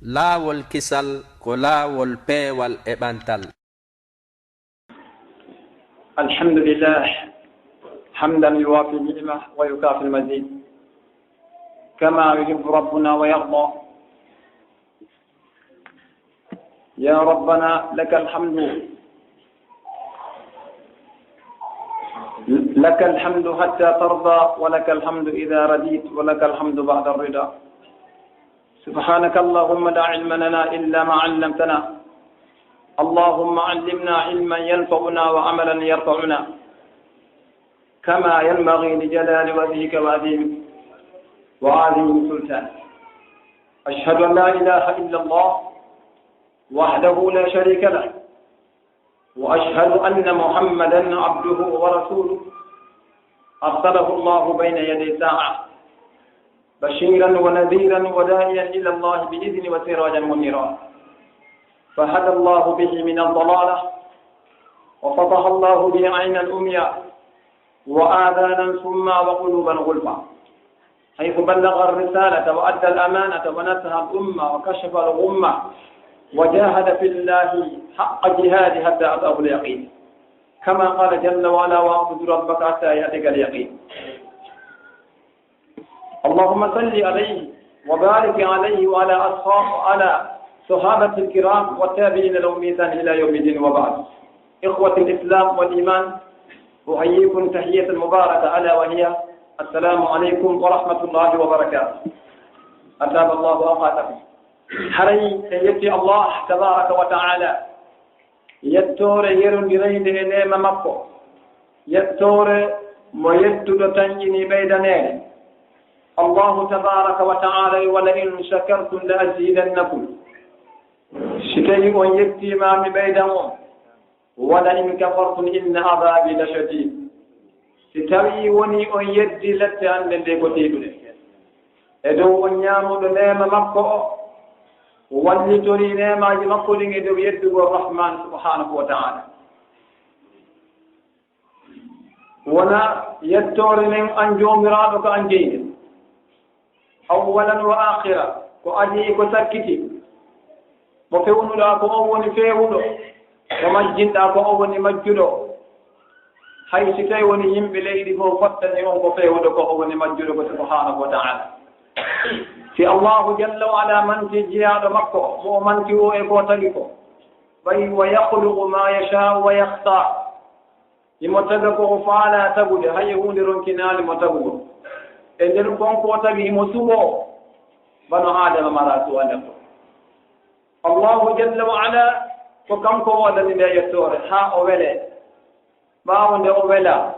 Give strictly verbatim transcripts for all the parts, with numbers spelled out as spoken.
Laawol kisal ko laawol peewal e ɓantal. الحمد لله، حمدا يوافي نعمه ويكافئ المزيد، كما يحب ربنا ويرضى. يا ربنا، لك الحمد، لك الحمد حتى ترضى، ولك الحمد إذا رضيت، ولك الحمد بعد الرضا. سبحانك اللهم لا علم لنا إلا ما علمتنا. اللهم علمنا علما ينفعنا وعملا يرفعنا، كما ينبغي لجلال وجهك وعظيم، وعظيم سلطانك. أشهد أن لا إله إلا الله وحده لا شريك له، وأشهد أن محمدا عبده ورسوله، أرسله الله بين يدي الساعة بشيرا ونذيرا وداعيا إلى الله بإذنه وسراجا منيرا، فهدى الله به من الضلالة، وفتح الله به عينا عميا، وآذانا صما، وقلوبا غلفا، حيث بلغ الرسالة وأدى الأمانة ونصح الأمة وكشف الغمة، وجاهد في الله حق جهاده حتى أتاه اليقين، كما قال جل وعلا: واعبد ربك حتى يأتيك اليقين. اللهم صل عليه وبارك عليه وعلى أصحاب، وعلى صحابة الكرام والتابعين لهم بإحسان إلى يوم الدين، وبعد. إخوة الإسلام والإيمان، أحييكم تحية مباركة، ألا وهي: السلام عليكم ورحمة الله وبركاته. أثاب الله أوقاتكم. Haray en yetti Allah tabaraka wa ta'ala, yettoore yerondirayde e neema makko, yettoore mo yettuɗo tanƴini ɓeydaneede. Allahu tabaraka wa ta'ala: ولئن شكرتم لأزيدنكم. Si tawi on yettiima, mi ɓeydan on. ولئن كفرتم إن عذابي لشديد. Si tawi woni on yeddi, lette an ɗen ɗe ko tiiɗuɗe. E dow on ñaamuɗo neema makko o, wallitorii neemaaji makko ɗin e dow yeddugol Rahman subhanahu wa ta'ala. Wona yettoore nden an Joomiraaɗo ko an jeyde. Awwalan wa aakhira, ko adii ko sakkiti. Mo fewnuɗaa ko on woni feewuɗo, mo majjinɗaa ko on woni majjuɗo. Hay si tawi woni yimɓe leydi fof fottani on ko feewuɗo, ko on woni majjuɗo ko subhanahu wa ta'ala. Si Allahu jalla wa ala manti jiyaaɗo makko, mo o manti o e ko o tagi ko, ɓay: ويخلق ما يشاء ويختار. Himo taga ko o faalaa tagude, hay e huunde ronkinaali mo tagugol. E nder kon ko o tagi, himo suɓoo, bano Aadama maraa suɓande ko. Allahu jalla wa ala, ko kanko waɗani nde yettoore haa o welee. Ɓaawo nde o welaa,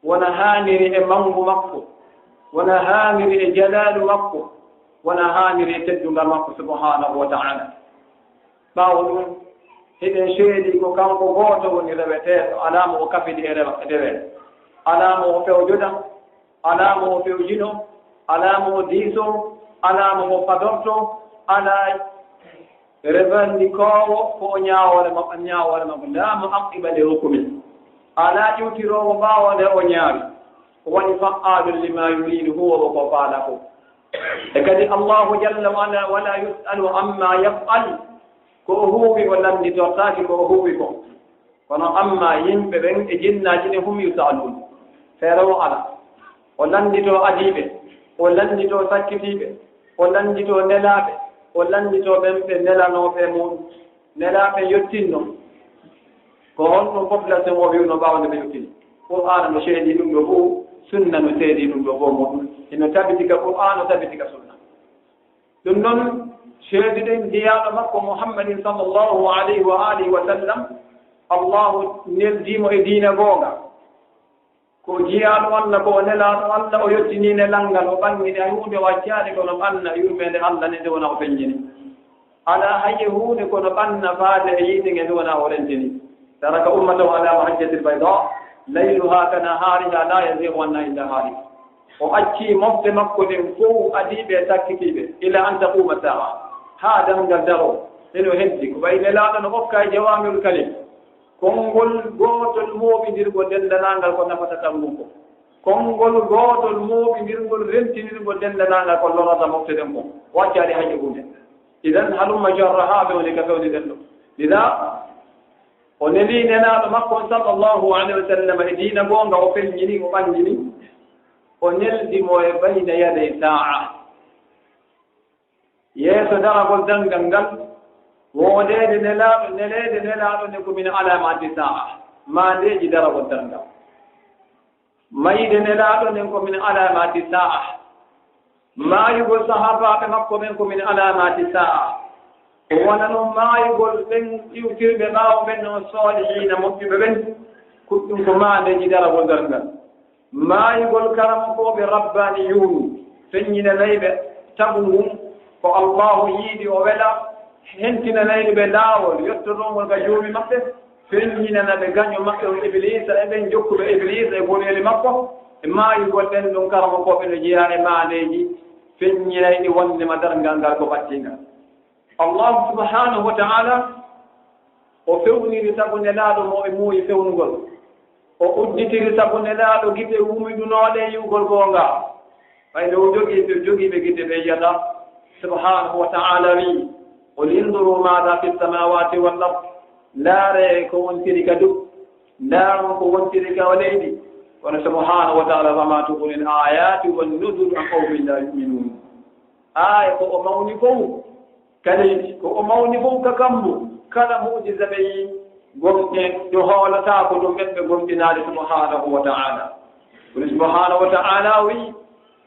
wona haaniri e manngu makko, wona haaniri e jalaalu makko, wona haaniri e teddungal makko subhanahu wa ta'ala. Ɓaawo ɗum, hiɗen seedi ko kanko gooto woni reweteeɗo, alaa mo o kafidi e rewa-, e rewee. Alaa mo o fewjoda, alaa mo o fewjino, alaa mo o diiso, alaa mo o fadorto, alaa rewandikoowo ko o ñaawoore ma-, ñaawoore makko, laa mu'aqqiba li hukmi. Alaa iwtiroowo ɓaawo nde o ñaawi. O woni fa'aalun limaa yuriidu, huwoowo ko o faalaa fof. E kadi Allahu jalla wa ala, wala yus'alu amma yaf'al. Ko o huuwi o lannditortaake ko o huuwi ko. Kono amma yimɓe ɓen e jinnaaji ɗin, hum yus'alun. Feere o ala. O lannditoo adiiɓe, o lannditoo sakkitiiɓe, o lannditoo nelaaɓe, o lannditoo ɓen ɓe nelanooɓe e muɗum. Nelaaɓe yottinno. Ko honɗum population o wi'uno ɓaawo nde ɓe yottini? Qur'aana no seedii ɗum ɗo fof, sunna no seedii ɗum ɗo fof muɗum. Hino tabiti ka Qur'aana, tabiti ka sunna. Ɗum noon, seediden jiyaaɗo makko Muhammadin sallallahu alayhi wa alihi wa sallam, Allahu neldii mo e diina goonga. Ko jiyaaɗo Allah, ko o nelaaɗo Allah, o yottinii nelal ngal, o ɓanngini hay huunde o accaani, kono ɓanna yurmeende Allah nde wona o feññini. Alaa hay e huunde kono ɓanna faade e yiite nge nde wona o rentini. ترك أمته على المحجة البيضاء ليلها كنهارها لا يزيغ عنها إلا هالك. O accii mofte makko ɗen fof adiiɓe e sakkitiiɓe, إلى أن تقوم الساعة, haa darngal daroo. Hino heddi, ko wayi nelaaɗo no okka e jawaamirul kalim. Konngol gootol mooɓindirgol denndanangal ko nafata tan ngun ko. Konngol gootol mooɓindirgol rentinirgol denndanangal ko lorata mofte ɗen ko. O accaali hay e huunde. Idan, halumma jarra haa fewni ka fewni ɗen ɗo. Ida o neli nelaaɗo makko on, sallallahu alayhi wa sallam, e diina goonga, o feññini, o ɓanngini, o neldi mo e bayna yaday saa'a. Yeeso daragol darngal ngal, woodeede nelaaɗo, neleede nelaaɗo ne ko min alaamaati saa'a, maandeeji daragol darngal. Mayde nelaaɗo nden ko min alaamaati saa'a. Maayugol sahaabaaɓe makko ɓen ko min alaamaati saa'a. Ko wona non maayugol ɓen iwtirɓe ɓaawo ɓen non soolihiina moƴƴuɓe ɓen, kuɗɗum ko maandeeji daragol darngal. Maayugol karamokooɓe rabbaaniyuun, feññinanayɓe tagu ngun ko Allaahu yiɗi o wela, hentinanayɓe ɓe laawol yottorongol ka joomi maɓɓe, feññinana ɓe gaño maɓɓe on Ibiliisa e ɓen jokkuɓe Ibiliisa e boneeli makko, e maayugol ɓen ɗon karamokooɓe no jeyaa e maandeeji feññinayɗi wonndema darngal ngal ko ɓattingal. Allaahu subhaanahu wa ta'aala o fewniri sabu nelaaɗo mo e muuyi fewnugol. O udditiri sabu nelaaɗo gite wumiɗunooɗe yi'ugol goonga. Ɓay nde o jogii ɓe, jogii ɓe gite ɓe yi'ata. Subhaanahu wa ta'aala wi'i, "Qul inzuru maada fi samaawaati wal ard." Ndaaree ko wontiri ka dow, ndaaree ko wontiri ka leydi. Kono subhaanahu wa ta'aala, "Wa maa tughni al aayaatu wan nuzuru an qawmin laa yu'minuun." Aaya ko o mawni fow, kadi ko o mawni fow ka kammu, kala mu'jiza ɓe yi gomɗe ɗo hoolataako ɗum ɓen ɓe gomɗinaade subhaanahu wa ta'aala. Kono subhaanahu wa ta'aala o wi'i,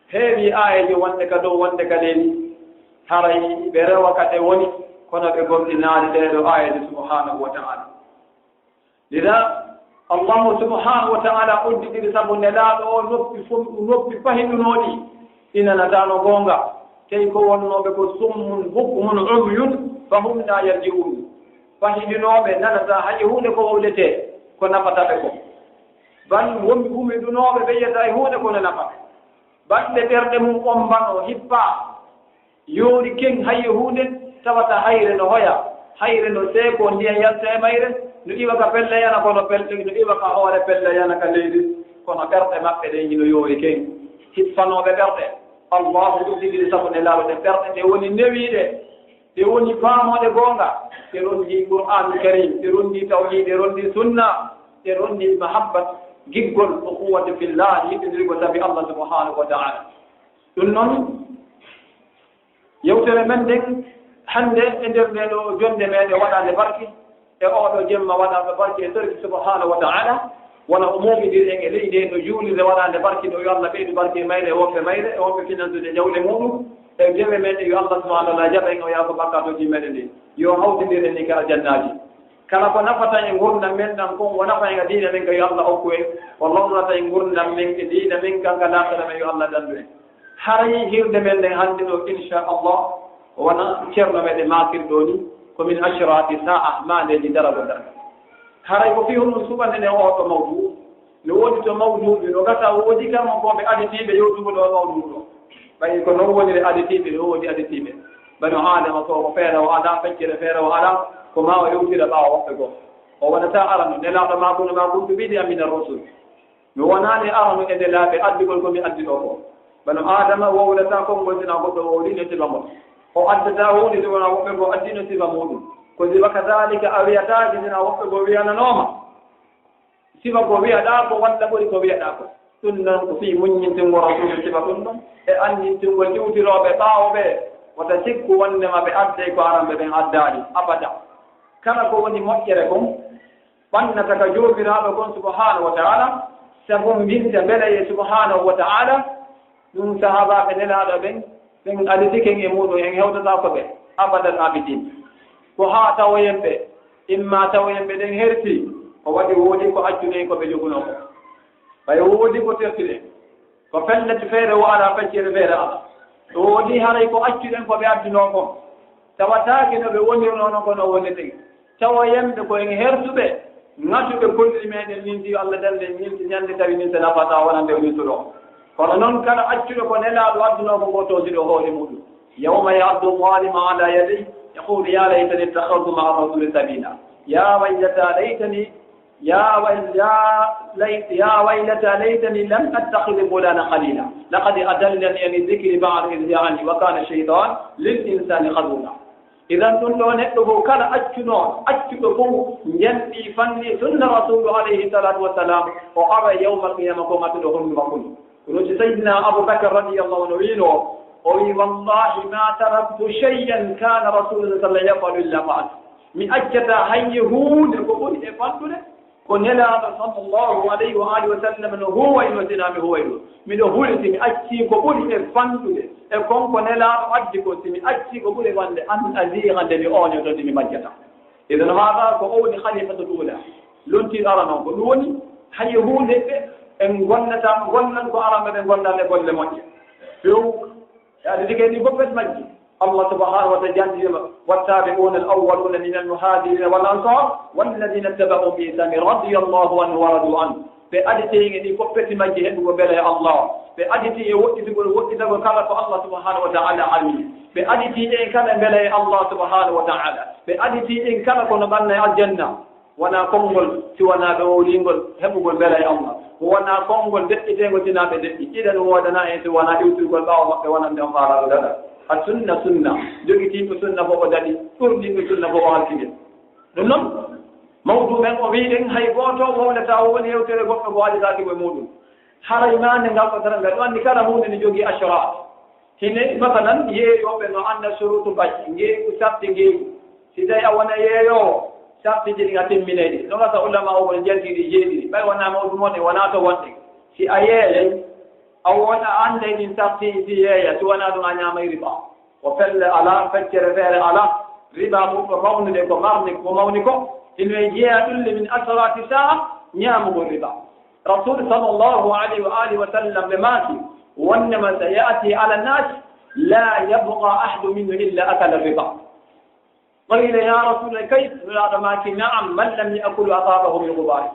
heewi aayeeje wonde ka dow, wonde ka leydi, haray ɓe rewa ka ɗe woni, kono ɓe gomɗinaade ɗee ɗoo aayeeje subhaanahu wa ta'aala. Lida, Allahu subhaanahu wa ta'aala udditiri sabu nelaaɗo o noppi fom-, noppi pahidunooɗi, ɗi nanataano goonga, tawi ko wonnooɓe ko summun bukmun umyun fahum laa yarji'uun. Pahidunooɓe nanataa hay huunde ko wowletee, ko nafata ɓe ko. Bal wonɓe umidunooɓe ɓe yi'ataa hay huunde ko no nafata. Baɗɗe ɓerɗe mum ommbano, hippaa, yoori ken, hay e huunde, tawata hayre no hoya, hayre no seekoo, ndiyan yalta e mayre, no iwa ka pelle yana, kono pelle, no iwa ka hoore pelle yana ka leydi, kono ɓerɗe maɓɓe ɗen hino yoori ken. Hippanooɓe ɓerɗe, Allaahu udditiri sabu nelaaɗo ɗe ɓerɗe ɗe woni newiiɗe, ɗe woni faamooɗe goonga, ɗe ronndii Qur'aanul Kariim, ɗe ronndii tawhiid, ɗe ronndii sunna, ɗe ronndii mahabbat, giggol, ukhuwwati fillah, yiɗindirgol sabi Allah subhaanahu wa ta'aala. Ɗum noon, yewtere men nden hannde e nder ndee ɗoo jonnde meɗen waɗaande barke, e oo ɗoo jemma waɗaande barke e torki subhaanahu wa ta'aala, wona o muuɓindiri en e ley ndee ɗoo juulirde waɗaande barke ɗoo, yo Allah ɓeydu barke e mayre e wonɓe mayre, e wonɓe finansude jawle muuɗum, e dewe men ɗe, yo Allah subhaanahu wa ta'aala jaɓa en, o yaafo bakkaatooji meɗen ɗi, yo hawtindir en ni ka aljannaaji. Kala ko nafata en ngurndan men ɗan kon, o nafa en e diina men ka, yo Allah okku en, ko lorrata en ngurndan men e diina men kan ka laakhira men, yo Allah dandu en. Haray hirde men nden hannde ɗoo, insha Allah, wona ceerno meɗen maakir ɗoo ni, ko min ashrati sa'a, maandeeji daragol darngal. Haray ko fii honɗum suɓanɗen e oo ɗoo mawdu? No woodi to mawduuji, no gasa woodi kam ko ɓe aditiiɓe yewtugo ɗoo mawduuji ɗoo. Ɓay ko non woniri aditiiɓe, no woodi aditiiɓe. Bano Aadama fof ko feere o alaa, feccere feere o alaa, ko maa o yewtira ɓaawo woɓɓe goo. O wonata arano, nelaaɗo maa kono maa kuntu bidi amina rasul. Mi wonaani arano e nelaaɓe addugol ko mi addi ɗoo ko. Bano Aadama wowlata konngol sina goɗɗo wowli no sifa mon. O addata huunde si wonaa woɓɓe goo addi no sifa muuɗum. Ko sifa kadaalika a wiyataa si sina woɓɓe goo wiyananooma. Sifa ko wiyaɗaa ko walla ɓuri ko wiyaɗaa ko. Ɗum noon ko fii muññintingol Rasuulu sifa ɗum ɗon, e anndintingol iwtirooɓe ɓaawo ɓe, wota sikku wonndema ɓe adday ko aranɓe ɓen addaali, abada. Kala ko woni moƴƴere kon, ɓannata ka Joomiraaɗo kon subhaanahu wa ta'aala, sabu mbinta mbelaye subhaanahu wa ta'aala, ɗum sahaabaaɓe Nelaaɗo ɓen, ɓen aditiken e muuɗum, en hewtataako ɓe, abadal abidin. Ko haa tawoyen ɓe, imma tawoyen ɓe ɗen herti, ko waɗi woodi ko accuɗen ko ɓe jogunoo ko. Ɓay woodi ko tertuɗen, ko pellet feere o alaa, feccere feere alaa. Ɗo woodi haray ko accuɗen ko ɓe addunoo kon. Tawataake no ɓe wonirnoo non ko no wonirten. Tawa yimɓe ko en hertuɓe, ŋatuɓe kolli meɗen, min si yo Allah dande en, min si ñande tawi min si nafataa wonande o min suɗo. Kono non kala accuɗo ko Nelaaɗo addunoo ko, ko toosiɗo hoore muuɗum. يوم يعض الظالم على يديه يقول يا ليتني اتخذت مع الرسول سبيلا. يا ويلتى ليتني، يا ويل-، يا ليت-، يا ويلتى ليتني لم أتخذ فلانا خليلا. لقد أضلني عن الذكر بعد إذ جاءني وكان الشيطان للإنسان خذولا. Idan ɗum ɗo neɗɗo fof kala accuno, accuɗo fof njanɗi fanni sunna Rasulu alayhi salatu wassalam, o ara yawmal qiyama ko matuɗo hondu makko. Kono si Sayyidina Abu Bakar radiyallahu anhu wiino, o wi, "Wallahi ma taraktu shay'an kana Rasulullah sallallahu alaihi wasallam yaf'alu illa fa'altu." Mi accata hayye huunde ko ɓuri e fanɗude ko Nelaaɗo sallallahu alayhi wa alihi wa sallam no huwayno, sina mi huwayno. Miɗo huli si mi accii ko ɓuri e fanɗude e kon ko Nelaaɗo addi kon, si mi accii ko ɓuri wonde an aziiga nde mi ooñoto nde mi majjata. Idan haɗa ko owni khalifatul ula. Lontiiɗo arano on ko ɗum woni hay huunde ɓe en gonnata, gonnan ko arano ɓe gonnan e golle moƴƴe. Few. Yaani, ligey ɗi fof ɓen majji. Allah subhanahu wa ta'ala janti ma, "والسابقون الأولون من المهاجرين والأنصار والذين اتبعوهم بإحسان رضي الله عنهم ورضوا عنه." Ɓe aditi e ɗi fof peti majji heɓugo mbela e Allah. Ɓe aditi e woɗɗitugol, woɗɗitagol kala ko Allah subhanahu wa ta'ala halli. Ɓe aditi e kala mbela e Allah subhanahu wa ta'ala. Ɓe aditi e kala ko no ɓanna e aljanna. Wonaa konngol, si wonaa ɓe wowlingol heɓugol mbela e Allah. Wonaa konngol deƴƴiteengol, sinaa ɓe deƴƴi. Idan woodana en si wonaa iwtirgol ɓaawo maɓɓe wonande on faalaaɗo daɗa. A sunna, sunna. Jogitiiɗo sunna fof o daɗi, ɓurɗinɗo sunna fof o halkike. Ɗum noon, mawdu men o wiɗen hay gooto wowlata o woni yewtere goɗɗo ko aliraaki mo e muɗum. Haray maande ngal ko tara ngal ɗo anndi kala huunde ne jogii ashraat. Hine, masalan, yeeyooɓe no annda suruutu bajji, ngeegu, sarti ngeegu. Si tawi a wona yeeyoowo, sartiji ɗin a timminay ɗi. No gasa ulama o won jangi ɗi jeeɗiɗi. Ɓay wona mawdu mon e wona to wonde. Si a yeeyay, a wona a annday ɗin sartiji si yeeya, si wona ɗum a ñaamay riba. Ko felle alaa, feccere feere alaa. Riba ɓurɗo mawnude ko marni, ko mawni ko. Hino e jeeya ɗum le min asarati saa, ñaamugol riba. Rasul sallallahu alayhi wa alihi wa sallam ɓe maaki, wonnema sa yaati ala nas, la yabqa ahadu minhu illa akala riba. Qila ya Rasul, kayf? Nulaaɗo maaki, naam, man lam yakulu asabahu min gubari.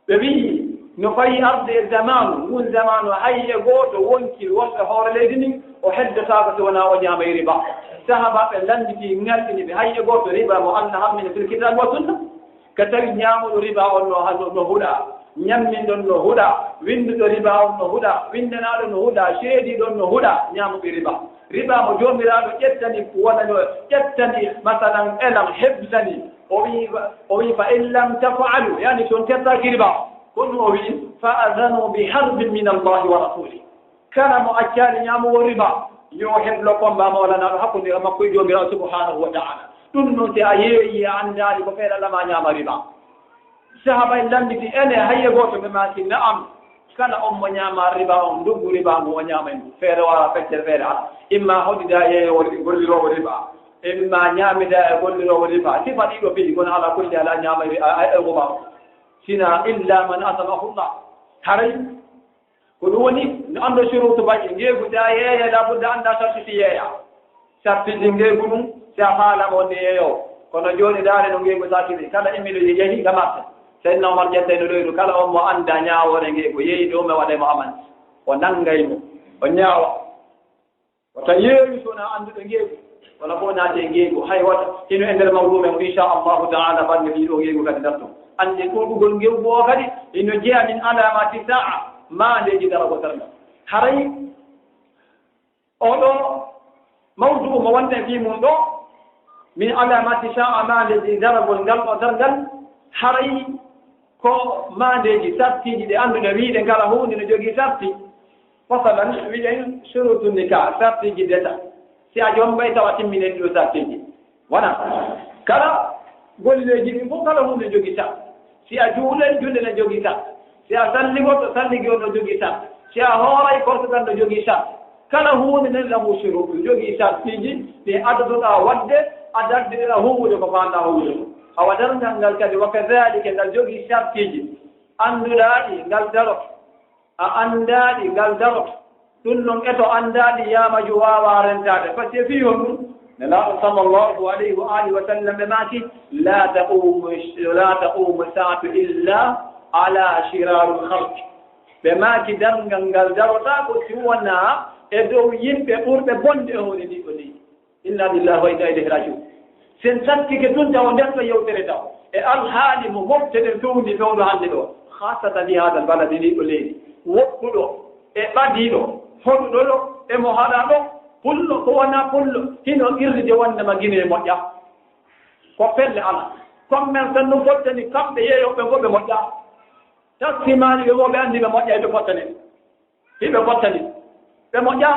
Ɓe wi'i, no fayi arde e zamanu, ngun zamanu hay e gooto wonki wonɓe hoore leydi ndin, o heddotaako si wonaa o ñaamay riba. Sahaabaaɓe lannditi, ngalɗini ɓe, hay e gooto riba mo Allah hammini fil kitabi wa sunna. Ka tawi ñaamuɗo riba on no, no, no huɗa, ñamminɗo on no huɗa, winnduɗo riba on no huɗa, winndanaaɗo no huɗa, ceediiɗo on no huɗa, ñaamuɓe riba. Riba mo Joomiraaɗo ƴettani, wona no ƴettani, masalan, elam, hebsani. O wi, o wi, "Fa in lam taf'alu," yani si on tettaaki riba, ko ɗum o wi, "fa adhanu bi harbin min Allahi wa rasulih." Kala mo accaali ñaamugo riba, yo heblo combat mawlanaaɗo hakkunde makko e Joomiraaɗo subhanahu wa ta'ala. Ɗum noon, si a yeeyi, a anndaali ko feere alama ñaama riba. Sahaaba en lannditi, ene, hay e gooto? Ɓe maaki, na'am. Kala on mo ñaama riba on, ndoggu riba ngu o ñaama ngu. Feere wara feccere feere ala. Imma hoɗida yeeyoowo ri-, golliroowo riba. Imma ñaamida e golliroowo riba. Sifa ɗiɗo piiji, kono ala kulli ala ñaama ri-, a, a, e riba on. Sina illa man asamahu Allah. Haray Ko ɗum woni, no annda suruutu baƴƴe. Ngeegu, si a yeeya, labudda annda sarti si yeeya. Sartiji ngeegu ɗum, si a faala mo nde yeeyoowo. Kono jooni, ndaare no ngeegu sartiri. Kala immiɗo ye-, yehi ka marché. Seydina Omar ƴettay no ɗoyru. Kala on mo annda ñaawoore ngeegu, yehi ɗo, mi waɗay mo amande. O nanngay mo. O ñaawa. Wata yeewi so wonaa annduɗo ngeegu, wala ko naati e ngeegu, hay wata. Hino e nder mawdu men, inchallahu taala, bannge ɗiɗo ngeegu kadi darto. Annde ɗuuɗugol ngeegu o kadi, hino jeyaa min alaamati saa, maandeeji daragol darngal. Haray oɗo mawdu mo wonde fii mum ɗo, min alaamati saa, maandeeji daragol ngal ɗo darngal, haray ko maandeeji sartiiji ɗi annduɗen, wiide kala huunde no jogii sarti. Masalan, wiɗen surutu nika, sartiiji deta. Si a jombay tawa timminay ɗiɗo sartiiji. Wona kala golleeji ɗin fof, kala huunde jogii sarti. Si a juulay, julde ne jogii sarti. Si a salligorto, salligi on no jogii sarti. Si a hooray, kortugal no jogii sarti. Kala huunde nen lahu surutu, jogii sartiiji ɗi addotoɗaa waɗde, a dardiɗaa huuwude ko faanɗaa huuwude ko. Awa darngal ngal kadi, wa kadhalika, ngal jogii sartiiji. Annduɗaa ɗi, ngal daroto. A anndaa ɗi, ngal daroto. Ɗum noon, e to anndaa ɗi, yaamaju waawaa rentaade. Parce que fii honɗum? Nelaaɗo sallallahu alayhi wa alihi wa sallam ɓe maaki, "La taqumu, la taqumu saatu illa ala shirarul khalq." Ɓe maaki, darngal ngal darotaako si wonaa e dow yimɓe ɓurɓe bonde e hoore ndi ɗo leydi. Inna lillahi wa inna ilayhi rajiun. Sen sakkike tun taw nder ɗo yewtere taw e alhaali mo mofte ɗen fewndi fewndo hannde ɗo, khasatan fi hada albalad, ndi ɗo leydi, woɗɗuɗo e ɓadiiɗo, hoɗuɗo ɗo e mo haɗaa ɗo, Pullo ko wonaa pullo, hino qirride wonndema Gine moƴƴa. Ko pelle alaa. Comme men tan no fottani kamɓe yeeyooɓe ngo ɓe moƴƴa. Taskimaali ɓe ngo ɓe anndi ɓe moƴƴa, ɓe fottani. Hiɓe fottani. Ɓe moƴƴa.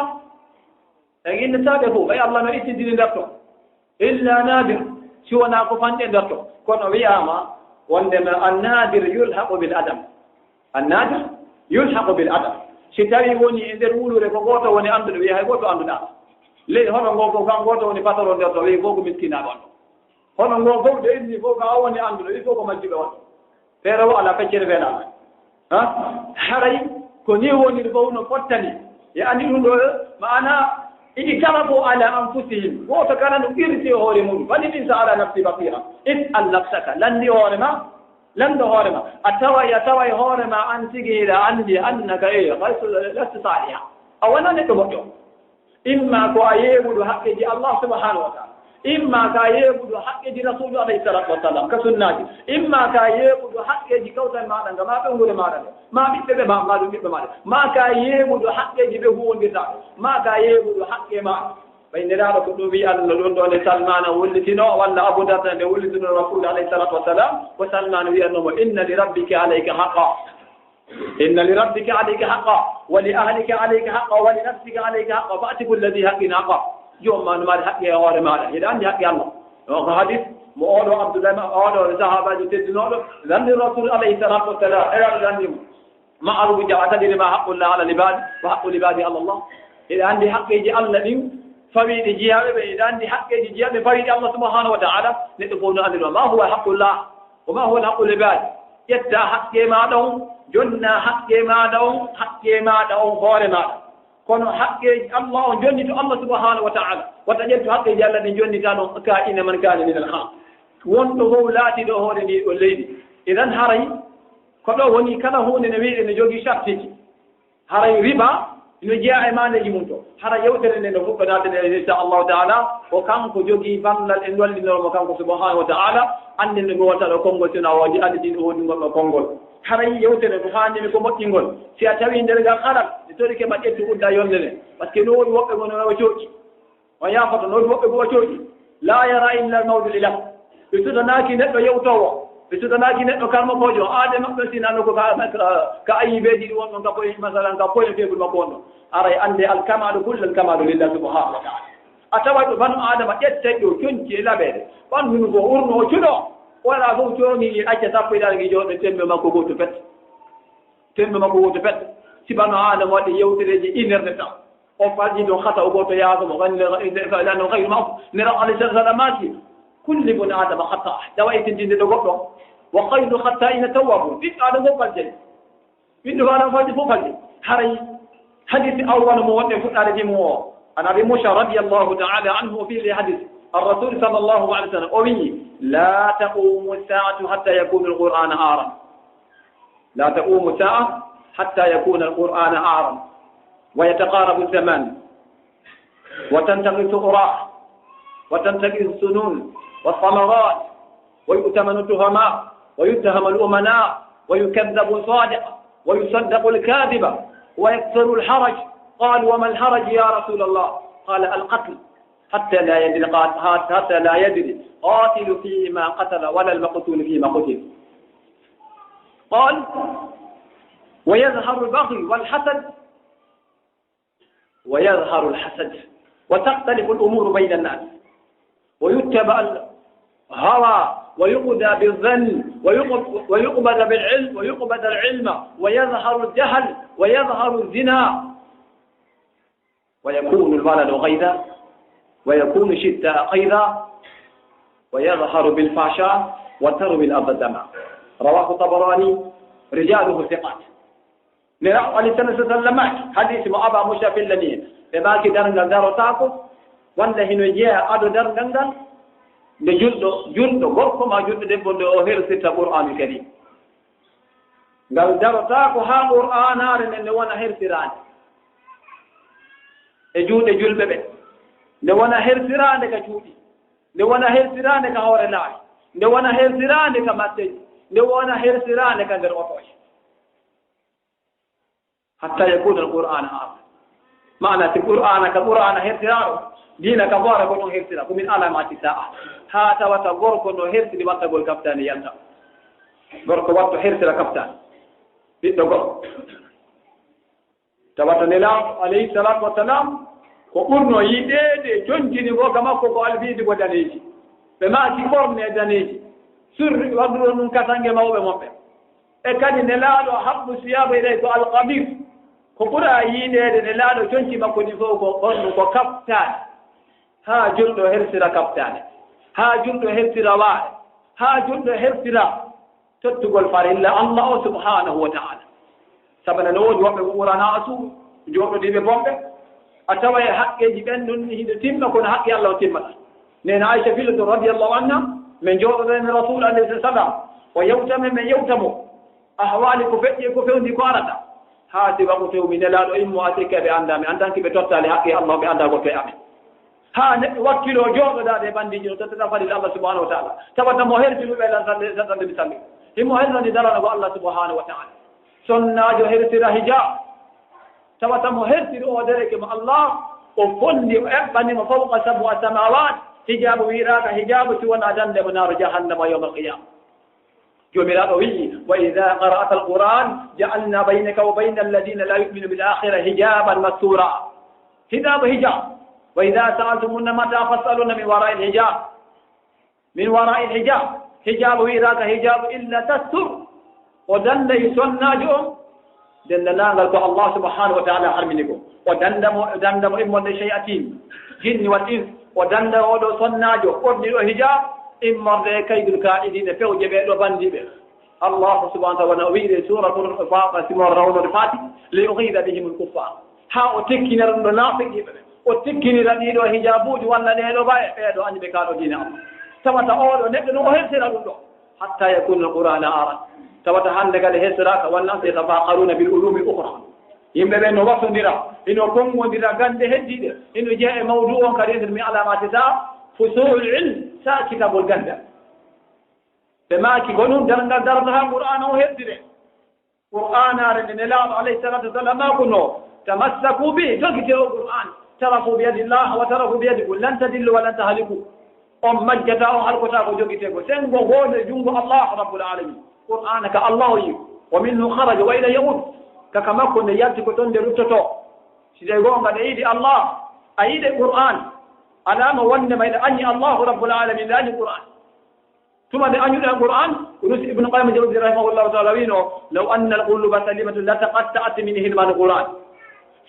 E innde taɓe fof, ɓay Allah no ittindini nder to. Illa nadir, si wonaa ko fanɗi e nder to. Kono wiyaama wonndema annadir yulhaqu bil adam. Annadir yulhaqu bil adam. Si tawi woni e nder wuluure ko gooto woni annduɗo, wiya hay gooto annduɗaa. Ley hono ngo fof kan gooto woni patron nder to, wiya fof ko miskinaaɓe on. Hono ngo fof de inni fof ka o woni annduɗo, il faut ko majjuɓe on. Feere o alaa, feccere feere alaa. Ha? Haray ko ni woniri fof no fottani. E anndi ɗum ɗo, maana, ijtarafu ala anfusihim. Gooto kala no qirti e hoore mum. Bal insa ala nafsi basira. Is'al nafsaka. Lanndi hoore ma. Lanndo hoore ma. A taway, a taway hoore ma an tigi hiɗa anndi annaka e lasta saliha. A wonaa neɗɗo moƴƴo. Imma ko a yeeɓuɗo haqqeeji Allah subhanahu wa ta'ala. Imma ka yeeɓuɗo haqqeeji Rasulu alayhi salatu wa salam, ka sunnaaji. Imma ka yeeɓuɗo haqqeeji kawtal maaɗa nga, ma ɓeynguure maaɗa nde, ma ɓiɓɓe ɓe, ma, ma ɗum ɓiɓɓe maaɗa. Ma ka yeeɓuɗo haqqeeji ɓe huwondirta, ma ka yeeɓuɗo haqqe maaɗa. Ɓay Nelaaɗo ko ɗum wi'i Allah ɗum ɗo nde Salmaana wullitino, walla Abu Darda nde wullitino Rasulu alayhi salatu wa salam, ko Salmaana wi'anno mo, "Inna li rabbika alayka haqqa." Inna li rabbika alayka haqqa, wa li ahlika alayka haqqa, wa li nafsika alayka haqqa, fa atiku alladhi haqqin haqqa. Joom ma no mari haqqe e hoore maaɗa. Hiɗa anndi haqqe Allah. On ko hadis mo oɗo Abdullah ma oɗo sahaabaajo teddinooɗo, lanndi Rasul alayhi salatu wa salam, e lanndi mo. Ma arubu jawa tadiri ma haqqullah ala libadi, wa haqqul libadi ala Allah. Hiɗa anndi haqqeeji Allah ɗin fawiiɗi jiyaaɓe ɓe, hiɗa anndi haqqeeji jiyaaɓe fawiiɗi Allah subhanahu wa ta'ala, neɗɗo fof no anndi ɗum. Ma huwa haqqullah? Wa ma huwa haqqul ibad? Ƴetta haqqe maaɗa on, jonna haqqe maaɗa on, haqqe maaɗa on hoore maaɗa. Kono haqqeeji Allah on jonnito Allah subhanahu wa ta'ala. Wata ƴettu haqqeeji Allah ɗin jonnita ɗon ka ina man kana min al khalq. Wonɗo fof laatiɗo hoore ndi ɗo leydi. Idan haray ko ɗo woni kala huunde ne wi'e ne jogii sartiji. Haray riba ino jeyaa e maandeeji mum to. Hara yewtere nde no fuɗɗodaade nde, insha Allahu ta'ala, ko kanko jogii ballal e wallinoro mo kanko subhanahu wa ta'ala, annden no wonta ɗo konngol, si wonaa o addi ɗin o woodi ngol ɗo konngol. Haray yewtere ko faandimi ko moƴƴingol. Si a tawi nder ngal halal, mi torike ma ƴettu udda yolnde nde. Parce que no woodi woɓɓe ngon no cooƴi. On yaafoto, no woodi woɓɓe goo cooƴi. La yara illa al mawdu ilah. Ɓe sutanaaki neɗɗo yewtoowo. Ɓe sutanaaki neɗɗo karmokoojo. Aade maɓɓe sinano ko ka, ka, ka ayibeeji ɗi won ɗon, ka poye, masalan, ka poye feebul makko won ɗon. Aray annde al kamalu, kullal kamalu lillah subhanahu wa ta'ala. A taway ɗo banu Adama ƴettay ɗo conci e laɓeede. Ɓanndu ndu ko urno o cuɗo. Wala fof coomi acca sappo e ɗaɗi joɗo tembe makko gooto pet. Tembe makko gooto pet. Si banu Adama waɗi yewtereeji une heure de temps. O falji ɗon hata o gooto yaasa mo, kan le, le, le, le, no hayru ma, ne raw alayhi salatu wasalam maaki, kullu ibn Adama khata, dawa e tindinde ɗo goɗɗo, wa khayru khata'ina tawwabun, ɓiɗɗo Adama fof faljay. Ɓiɗɗo Adama falji fof faljay. Haray hadisi awwal mo wonde fuɗɗaade fi mo o. An Abi Musa radiyallahu ta'ala anhu o fi le hadis. Ar Rasul sallallahu alaihi wasallam o wi, la taqumu sa'atu hatta yakuna al-Qur'ana aran. لا تقوم الساعة حتى يكون القرآن عارا ويتقارب الزمان وتنتقص الأراء وتنتقص السنون والثمرات ويؤتمن التهماء ويتهم الأمناء ويكذب الصادق ويصدق الكاذب ويكثر الحرج. قالوا: وما الحرج يا رسول الله؟ قال: القتل. حتى لا يدري قات-، حتى لا يدري قاتل فيما قتل ولا المقتول فيما قتل. قال: ويظهر البغي والحسد، ويظهر الحسد، وتختلف الأمور بين الناس، ويتبع الهوى، ويقضى بالظن، ويق-، ويقبض بالعلم، ويقبض العلم، ويظهر الجهل، ويظهر الزنا. ويكون الولد غيظا، ويكون الشتاء غيظا، ويظهر بالفحشاء، وتروي الأرض الدماء. رواه الطبراني، رجاله ثقات. Nelaaɗo alayhi salatu wasallam maaki, hadisi mo Aba Musa fillani en, ɓe maaki darngal darotaako, walla hino jeyaa ado darngal ngal, nde julɗo, julɗo gorko ma julɗo debbo nde o hersirta Qur'aanu Karim. Ngal darotaako haa Qur'aanaare nden nde wona hersiraande e juuɗe julɓe ɓe, nde wona hersiraande ka cuuɗi, nde wona hersiraande ka hoore laawi, nde wona hersiraande ka matteji, nde wona hersiraande ka nder otooje. Hatta yakuna al-Qur'ana aran. Maana si Qur'aana ka Qur'aana hertiraaɗo, diina ka hoore ko ɗon hertira, ko min alaamaati saa'a. Haa tawata gorko no hertiri wattagol kaftaani yalta. Gorko watto hertira kaftaani. Ɓiɗɗo gorko. Tawata Nelaaɗo, alayhi salaatu wa salaam, ko ɓurno yiɗeede, jontini ko ka makko ko albiidi ko daneeji. Ɓe maaki ɓorne daneeji. Surri waɗuɗo ɗum katange mawɓe mon ɓe. E kadi Nelaaɗo habbu siyaaba ilay ko alqamis. Ko ɓura yiɗeede Nelaaɗo conci makko ɗi fof ko ɓornu ko kaftaani. Haa julɗo hertira kaftaani. Haa julɗo hertira waare. Haa julɗo hertira tottugol farilla Allah o subhanahu wa ta'ala. Sabana no woodi woɓɓe ko ɓurana a suuɗu, jooɗodiiɓe bonɓe. A tawa e haqqeeji ɓen ɗum hiɗo timma, kono haqqe Allah o timmata. Neena Aisha filoto radiyallahu anha, min jooɗoɗen e Rasul alayhi salam. O yewta min, min yewta mo. Ahwaali ko feƴƴi, ko fewndi, ko arata. Haa si waɗu few mi Nelaaɗo immo, a sikka ɓe anndaa mi, anndanki ɓe tottaali haqqe Allah, ɓe anndaa goɗɗo e amen. Haa neɗɗo wakkiloo jooɗodaade e banndiiji no tottata farilla Allah subhanahu wa ta'ala. Tawata mo herti ɗum e lan salde, salde mi salli. Himo hernani darana ko Allah subhanahu wa ta'ala. Sonnaajo hertira hijab. Tawata mo hertiri o dereke mo Allah, o fondi, o eɓɓani mo fawqa sab'a samawat. Hijab wi'iraaka hijab si wonaa dande mo naaru jahannama yawmal qiyama. Joomiraaɗo wi'i, "Wa idha qara'ta al-Qur'an, ja'alna baynaka wa bayna alladhina la yu'minu bil akhirah hijaban mastura." Hijab, hijab. "Wa idha sa'altumunna mata fas'aluna min wara'il hijab." Min wara'il hijab. Hijab wi'iraaka hijab illa tastur. O danday sonnaajo on, denndaangal ko Allah subhanahu wa ta'ala harmini ko. O danda mo, o danda mo immorde shayatin, jinni wal ins. O danda oɗo sonnaajo, ɓorniɗo hijab, immorde e kaydul ka'idiina, pewje ɓe ɗo banndiiɓe. Allah subhanahu wa ta'ala no wi'iri e suura Fatir, simo rawnode faati, "Li yughidha bihimul kuffar." Haa o tekkinira ɗum ɗo naafiqiiɓe ɓe. O tekkinira ɗiɗo hijabuuji walla ɗee ɗo baye, ɓee ɗo anndi ɓe kaaɗo diina Allah. Tawata oɗo neɗɗo no o hertira ɗum ɗo. Hatta yakuna al-Qur'ana aran. Tawata hannde kadi hertoraaka, "Wan-nasu yatafakharuna bil ulumi al-ukhra." Yimɓe ɓe no wasondira, ino konngondira gannde heddiiɗe, ino jeya e mawdu on kadi e nder mi alaamaati sa'a, fusuhul ilm, sa'a kitabol gannde. Ɓe maaki ko ɗum darngal darata haa Qur'aana o hertire. Qur'aanaare nde Nelaaɗo alayhi salatu wasalam maakuno, "Tamassaku bi, jogite o Qur'aan. Tarafu bi yadillah, wa tarafu bi yadikum, lan tadillu wa lan tahliku." On majjata, on halkota ko jogite ko. Senngo goonde junngo Allah Rabbul Alamin. Qur'aana ka Allah o yi. "Wa minhu kharaja wa ilayhi ya'ud." Ka, ka makko nde yalti, ko ton nde ruttoto. Si tawi goonga nde yiɗi Allah, a yiɗe Qur'aan, alaama wonde ma iɗa anni Allah Rabbul Alamin, iɗa anni Qur'aan. Tuma nde añuɗen Qur'aan, ko ɗum si Ibnu Qayyim Jawzi rahimahullahu ta'ala wiino, "Law anna al-quluba salimatun lataqatta'at min hirmani Qur'aan."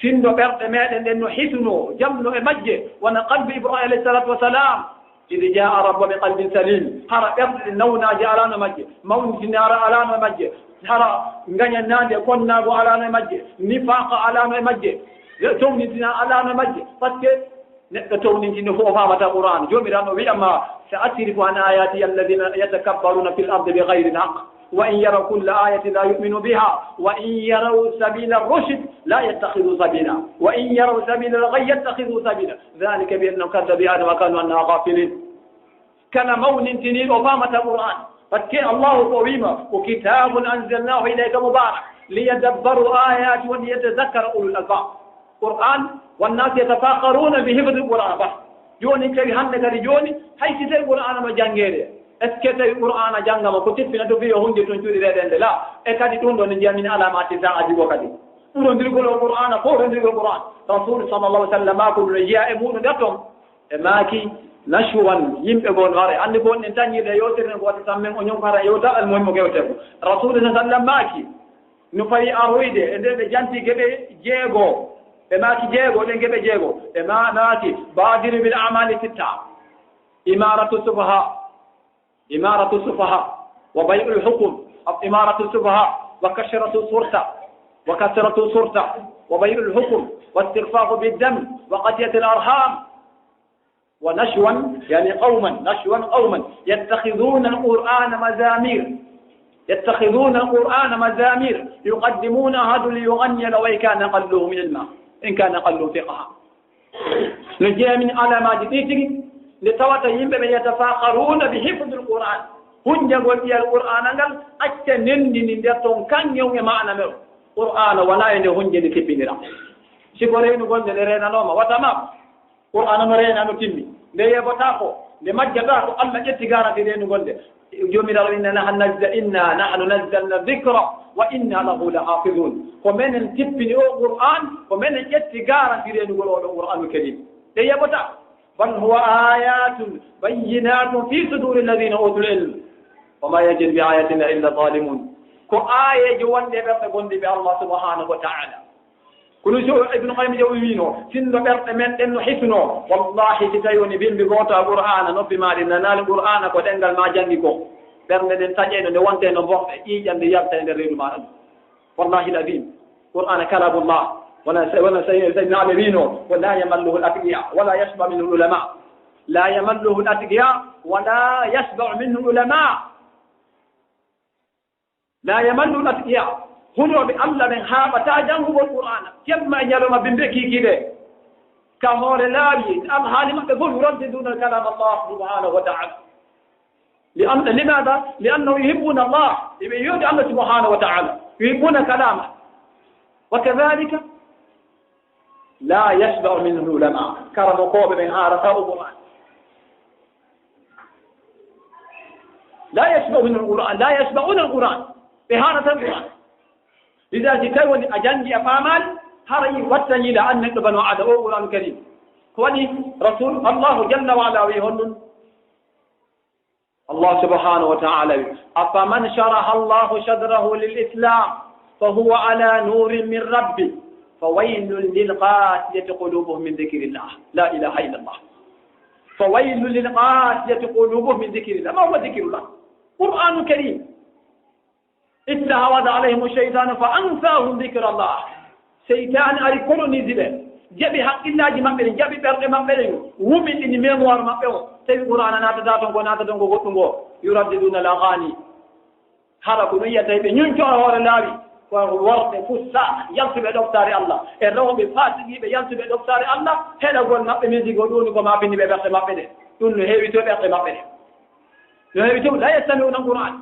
Sinno ɓerɗe meɗen ɗen no hisuno, jamno e majje, wano qalbi Ibrahim alayhi salatu wa salam, "Idh jaa rabbuhu bi qalbin salim." Hara ɓerɗe ɗe nawnaaje alaano majje, mawnintinare alaano majje, hara ngañannaande e konnaago alaano e majje, nifaaqa alaano e majje, townintina alaano e majje. Parce que neɗɗo townintini fof o faamata Qur'aan. Joomiraaɗo wi'ama, "Sa asrifu an ayati alladhina yatakabbaruna fil ardi bi ghayri al-haqq. Wa in yaraw kulla ayatin la yu'minu biha. Wa in yaraw sabila rushd la yattakhidhu sabila. Wa in yaraw sabila al-ghayy yattakhidhu sabila. Dhalika bi annahum kadhabu bi ayatina wa kanu anha ghafilin." Kala mawnintiniiɗo o faamata Qur'aan. Parce que Allahu ko wiima, "Wa kitabun anzalnahu ilayka mubarak, liyadabbaru ayati wa liyatadhakkara ulul albab." Qur'aan, "Wan-nasu yatafakharuna bi hifdil Qur'aan." Ba. Jooni tawi hannde kadi jooni, hay si tawi Qur'aana no janngeede, est-ce que tawi Qur'aana janngama ko tippina to fiyo hunde toon cuuɗi reɗende? La. E kadi ɗum ɗo ne njiya min alaamaati saa'a jigo kadi. Ɓurondirgol o Qur'aana, fowrondirgol Qur'aan. Rasul sallallahu alaihi wasallam ko ɗum no jiya e muuɗum nder toon. E maaki, nashwan, yimɓe goo no hare. Anndi ko wonɗen tañirde yewtere ko waɗi tan men o ñon hara yewta almuhimmo gewte ko. Rasuulu sa sallam maaki, no fawi aroyde e nder ɓe janti geɓe jeego. Ɓe maaki jeego, ɗen geɓe jeego. Ɓe ma-, maaki, baadiru bil a'maali sitta. Imaaratu sufaha. Imaaratu sufaha. Wa bay'ul hukum. Imaaratu sufaha. Wa kasratu surta. Wa kasratu surta. Wa bay'ul hukum. Wa istirfahu bid dam. Wa qati'atul arham. ونشوا، يعني قوما، نشوا قوما يتخذون القرآن مزامير، يتخذون القرآن مزامير يقدمونها ليغني لو كان قلهم علما، إن كان قلهم فقها. No jeeya min alamaaji ɗi tigi, nde tawata yimɓe ɓe يتفاخرون بحفظ القرآن, hunjagol ɗiyal Qur'aana ngal, acca nendini nder toon kaŋŋe e maana men. Qur'aana wonaa e nde hunjeni kippinira. Si ko reenugol nde, nde reenanooma, wata maako. Qur'aana no reena, no timmi. Nde yeebotaako, nde majjataako, Allah ƴetti garanti reenugol nde. Joomiraaɗo, "Inna nahnu nazza-, inna nahnu nazzalna dhikra wa inna lahu lahafidhun." Ko menen tippini o Qur'aan, ko menen ƴetti garanti reenugol oo ɗoo Qur'aanul Kariim. Nde yeebotaako. "Bal huwa ayatun bayyinatun fi suduri alladhina utul ilm. Wa ma yajhadu bi ayatina illa zalimun." Ko aayeeje wonɗe e ɓerɗe gondiiɓe Allah subhanahu wa ta'ala. Kono so Ibnu Qayyim Jawzi wiino, sinno ɓerɗe men ɗen no hisno, wallahi, si tawi woni bimbi gooto a Qur'aana, noppi maa ɗi nanaali Qur'aana, ko ɗenngal maa janngi ko, ɓernde nden taƴeeno, nde wonte no mboɗɗe, ƴiiƴan nde yalta e nder reedu maa ɗum. Wallahi l-azim, Qur'aana kalamullah. Wona, wona Sayyidina Ali wiino, "Wa la yamalluhu al-atqiya, wa la yashba minhu al-ulama." La yamalluhu al-atqiya, wa la yashba minhu al-ulama. La yamallu al-atqiya. Hulooɓe Allah ɓen haaɓataa janngugol Qur'aana. Jemma e ñalawma bimbi kiikiiɗe. Ka hoore laawi, alhaali maɓɓe fof, yuraddiduuna kalam Allah subhanahu wa ta'ala. Li an-, limaada? Li annahum yuhibbuuna Allah. Eɓe yiɗi Allah subhanahu wa ta'ala. Yuhibbuuna kalama. Wa kadhalika la yashba'u minhu al-ulama. Karamokooɓe ɓen haarataa o Qur'aan. La yashba'u minhu al-Qur'aan. La yashba'uuna al-Qur'aan. Ɓe haarataa Qur'aan. Lidaa si tawi woni a janngi a faamaali, haray watta yiila an neɗɗo bano aada o Qur'aanu Kariim. Ko waɗi Rasul, Allahu jalla wa ala wi'i honɗum? Allah subhanahu wa ta'ala wi'i, "Afaman sharaha Allahu sadrahu lil Islam, fa huwa ala nurin min rabbi, fa waylun lil qasiyati qulubuhum min dhikrillah." La ilaha illallah. "Fa waylun lil qasiyati qulubuhum min dhikrillah." Ma huwa dhikrullah? Qur'anu Karim. "Istahwadha alayhim ash-shaytanu fa ansahum dhikrallah." Seytaane ari kolonisi ɓe, jaɓi haqqillaaji maɓɓe ɗin, jaɓi ɓerɗe maɓɓe ɗen, wumindini mémoire maɓɓe o. Tawi Qur'aana naatataa ton, ko naata ton ko goɗɗum ngo, yuraddiduna al-aghani. Hara ko ɗum yiya tawi ɓe ñuncora hoore laawi, ko worɓe fussa yaltuɓe ɗoftaare Allah, e rewɓe faasiqiiɓe yaltuɓe ɗoftaare Allah, heɗagol maɓɓe musique o ɗum woni ko maapini ɓe ɓerɗe maɓɓe ɗe. Ɗum no heewi to ɓerɗe maɓɓe ɗe. No heewi to, la yastami'una al-Qur'an.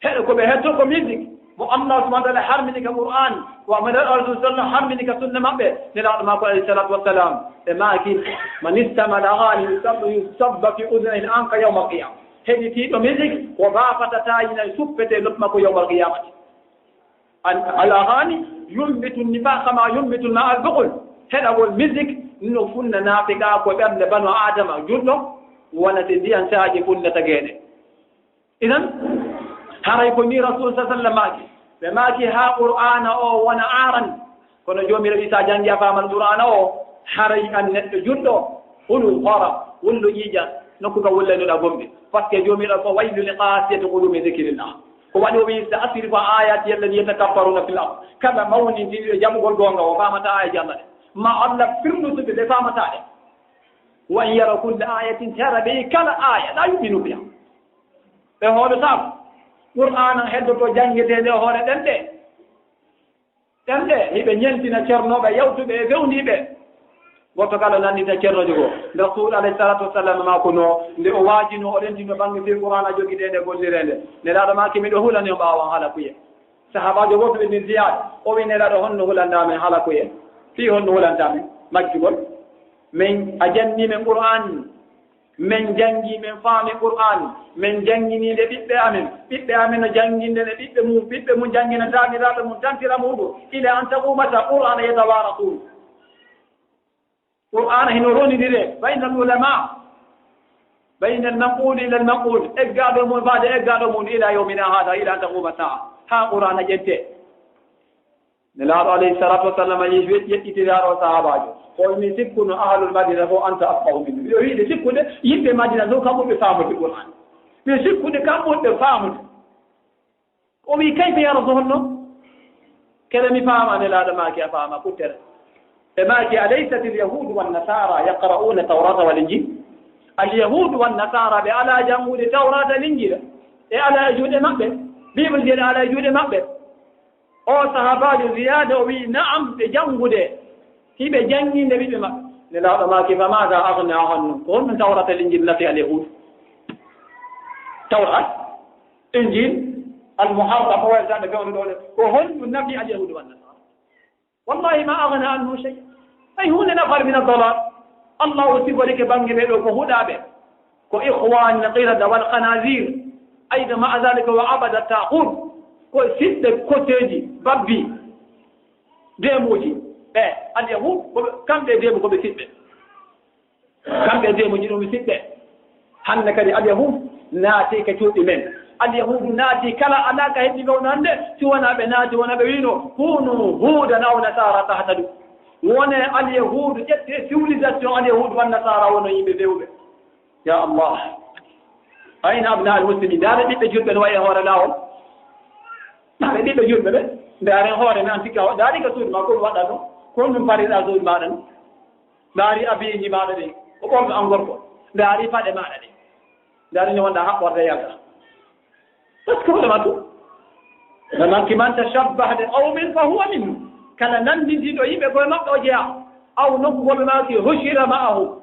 Heɗo ko ɓe hetto ko musique mo Allah subhanahu wa ta'ala harmini ka Qur'an, wa mo Rasul sallallahu harmini ka sunna maɓɓe, Nelaaɗo maako alayhi salatu wassalam, ɓe maaki, "Man istama'a al-aghani yusabba, yusabba fi udhunihi al-anqa yawma al-qiyama." Heɗitiiɗo musique, o baafata taayina suppete noppi makko yawmal qiyamati. Al-, al-aghani yumbitu an-nifaqa kama yumbitu al-ma'a al-bukhul. Heɗagol musique no funna naafiqaaku e ɓernde bano Adama juɗɗo, wona te ndiyan saaƴi funnata geeɗe. Idan, haray ko ni Rasul sallallahu alaihi wasallam maaki. Ɓe maaki haa Qur'aana o wona aaran. Kono Joomiraaɗo, so a janngi a faaman Qur'aana o, haray an neɗɗo juɗɗo, hulu hoora, wullu ƴiiƴan, nokku ka wullanoɗaa gomɗi. Parce que Joomiraaɗo ko, "Waylu li qasiyati qulubi min dhikrillah." Ko waɗi o wi'i, "Sa asrifu an ayati alladhina yatakabbaruna fil ard." Kala mawnintiniiɗo jaɓugol goonga o faamataa aayeeje Allah ɗe. Ma Allah firnu suɓe ɓe faamataa ɗe. "Wa in yaraw kulla ayatin", tara ɓe kala aaya, "la yu'minu biha." Ɓe hoolotaako. Qur'aana heddoto janngeteende e hoore ɗemɗe. Ɗemɗe, hiɓe ñentina ceernooɓe, yawtuɓe e fewndiiɓe. Gooto kala nanndita ceernoojo goo. Nde Rasuul alayhi salaatu wa salaam maa ko no, nde o waajino, o renndino bannge fii Qur'aana jogideende, gollireende. Nelaaɗo maaki, "Miɗo hulani on ɓaawo an halakuye." Sahaabaajo gooto ɓe ni Ziyaad, o wi'i, "Nelaaɗo, honno hulanɗaa men halakuye? Fii honno hulanɗaa men majjugol? Men, a jannii men Qur'aan." Men janngi, men faami Qur'aan, men jannginii nde ɓiɓɓe amen. Ɓiɓɓe amen no jannginde nde ɓiɓɓe mum, ɓiɓɓe mum janngina taaniraaɓe mum, tantira muuɗum. Ila an taquma saa, Qur'aana yatawaarathun. Qur'aana hino rondindire bayna al-ulamaa, bayna al-manquuli ila al-manquul, eggaaɗo mum faade eggaaɗo mum, ila yawmina haada, ila an taquma saa, haa Qur'aana ƴettee. Nelaaɗo alayhi salaatu wa salaam ye-, yeɗɗitiraaro sahaabaajo. O wi, "Mi sikkuno ahlul Madina fof anta afqahu minni." Miɗo wiide sikkude yimɓe Madina fof kam ɓurɓe faamude Qur'aan. Miɗo sikkude kam ɓurɓe faamude. O wi, "Kayfa ya Rasul, honno?" Kere mi faama, Nelaaɗo maaki, "A faama kuttere." Ɓe maaki, "Alaysat al-yahuudu wan-nasaara yaqra'uuna at-tawraata wal-injiil?" Al-yahuudu wan-nasaara ɓe alaa janngude Tawraata e Linjiila. E alaa e juuɗe maɓɓe. Biibul Linjiila alaa e juuɗe maɓɓe. O sahaabaajo Ziyaada o wi'i, "Na'am, ɓe janngude, hiɓe jannginde ɓiɓɓe maɓɓe." Nelaaɗo maaki, "Fa maada aghnaa anhum?" Ko honɗum Tawraat e Linjiil nafi al-yahuud? Tawraat, Injiil, al-Muharraf, o wayata nde fewndo ɗo de. Ko honɗum nafi al-yahuud wan-nasaara? Wallahi, ma aghna anhu shay. Ay huunde nafaali mina dalal. Allah o siforike bannge ɓe ɗo ko huɗaaɓe. Ko ikhwan qirada wal khanazir. Ayda ma'a dhalika wa abada taghut. Ko siɗɓe koseeji, babbi, deemuuji. Ɓe, al yahud, ko ɓe, kamɓe e deemu ko ɓe siɗɓe. Kamɓe e deemuuji ɗum siɗɓe. Hannde kadi al yahud naati ka cuuɗi men. Al yahudu naati kala alaa ka heddi gawno hannde, si wonaa ɓe naati, wonaa ɓe wiino, "Kunu huudan aw nasaara tahtadu." Wone al yahudu, ƴette civilisation al yahudu wan nasaara, wono yimɓe bewɓe. Ya Allah. Ayna abna al muslimin? Ndaare ɓiɓɓe julɓe no wayi e hoore laawol. Ndaare ɓiɓɓe julɓe ɓe. Ndaare hoore men, an tikka, ndaari ka suudu ma, ko ɗum waɗɗa ɗum. Ko ɗum fariɗa suudu maɗa ɗum. Ndaari abiyeji maɗa ɗin. Ko ɓorɗo an gorko. Ndaari paɗe maɗa ɗin. Ndaari no wonɗa haɓɓorde yalta. Parce que hoore ma ɗum. No manki man tashabbaha bi qawmin fa huwa minhum. Kala nanndintiiɗo yimɓe koye maɓɓe o jeyaa. Aw nokku goɓe maaki hushira ma'ahum.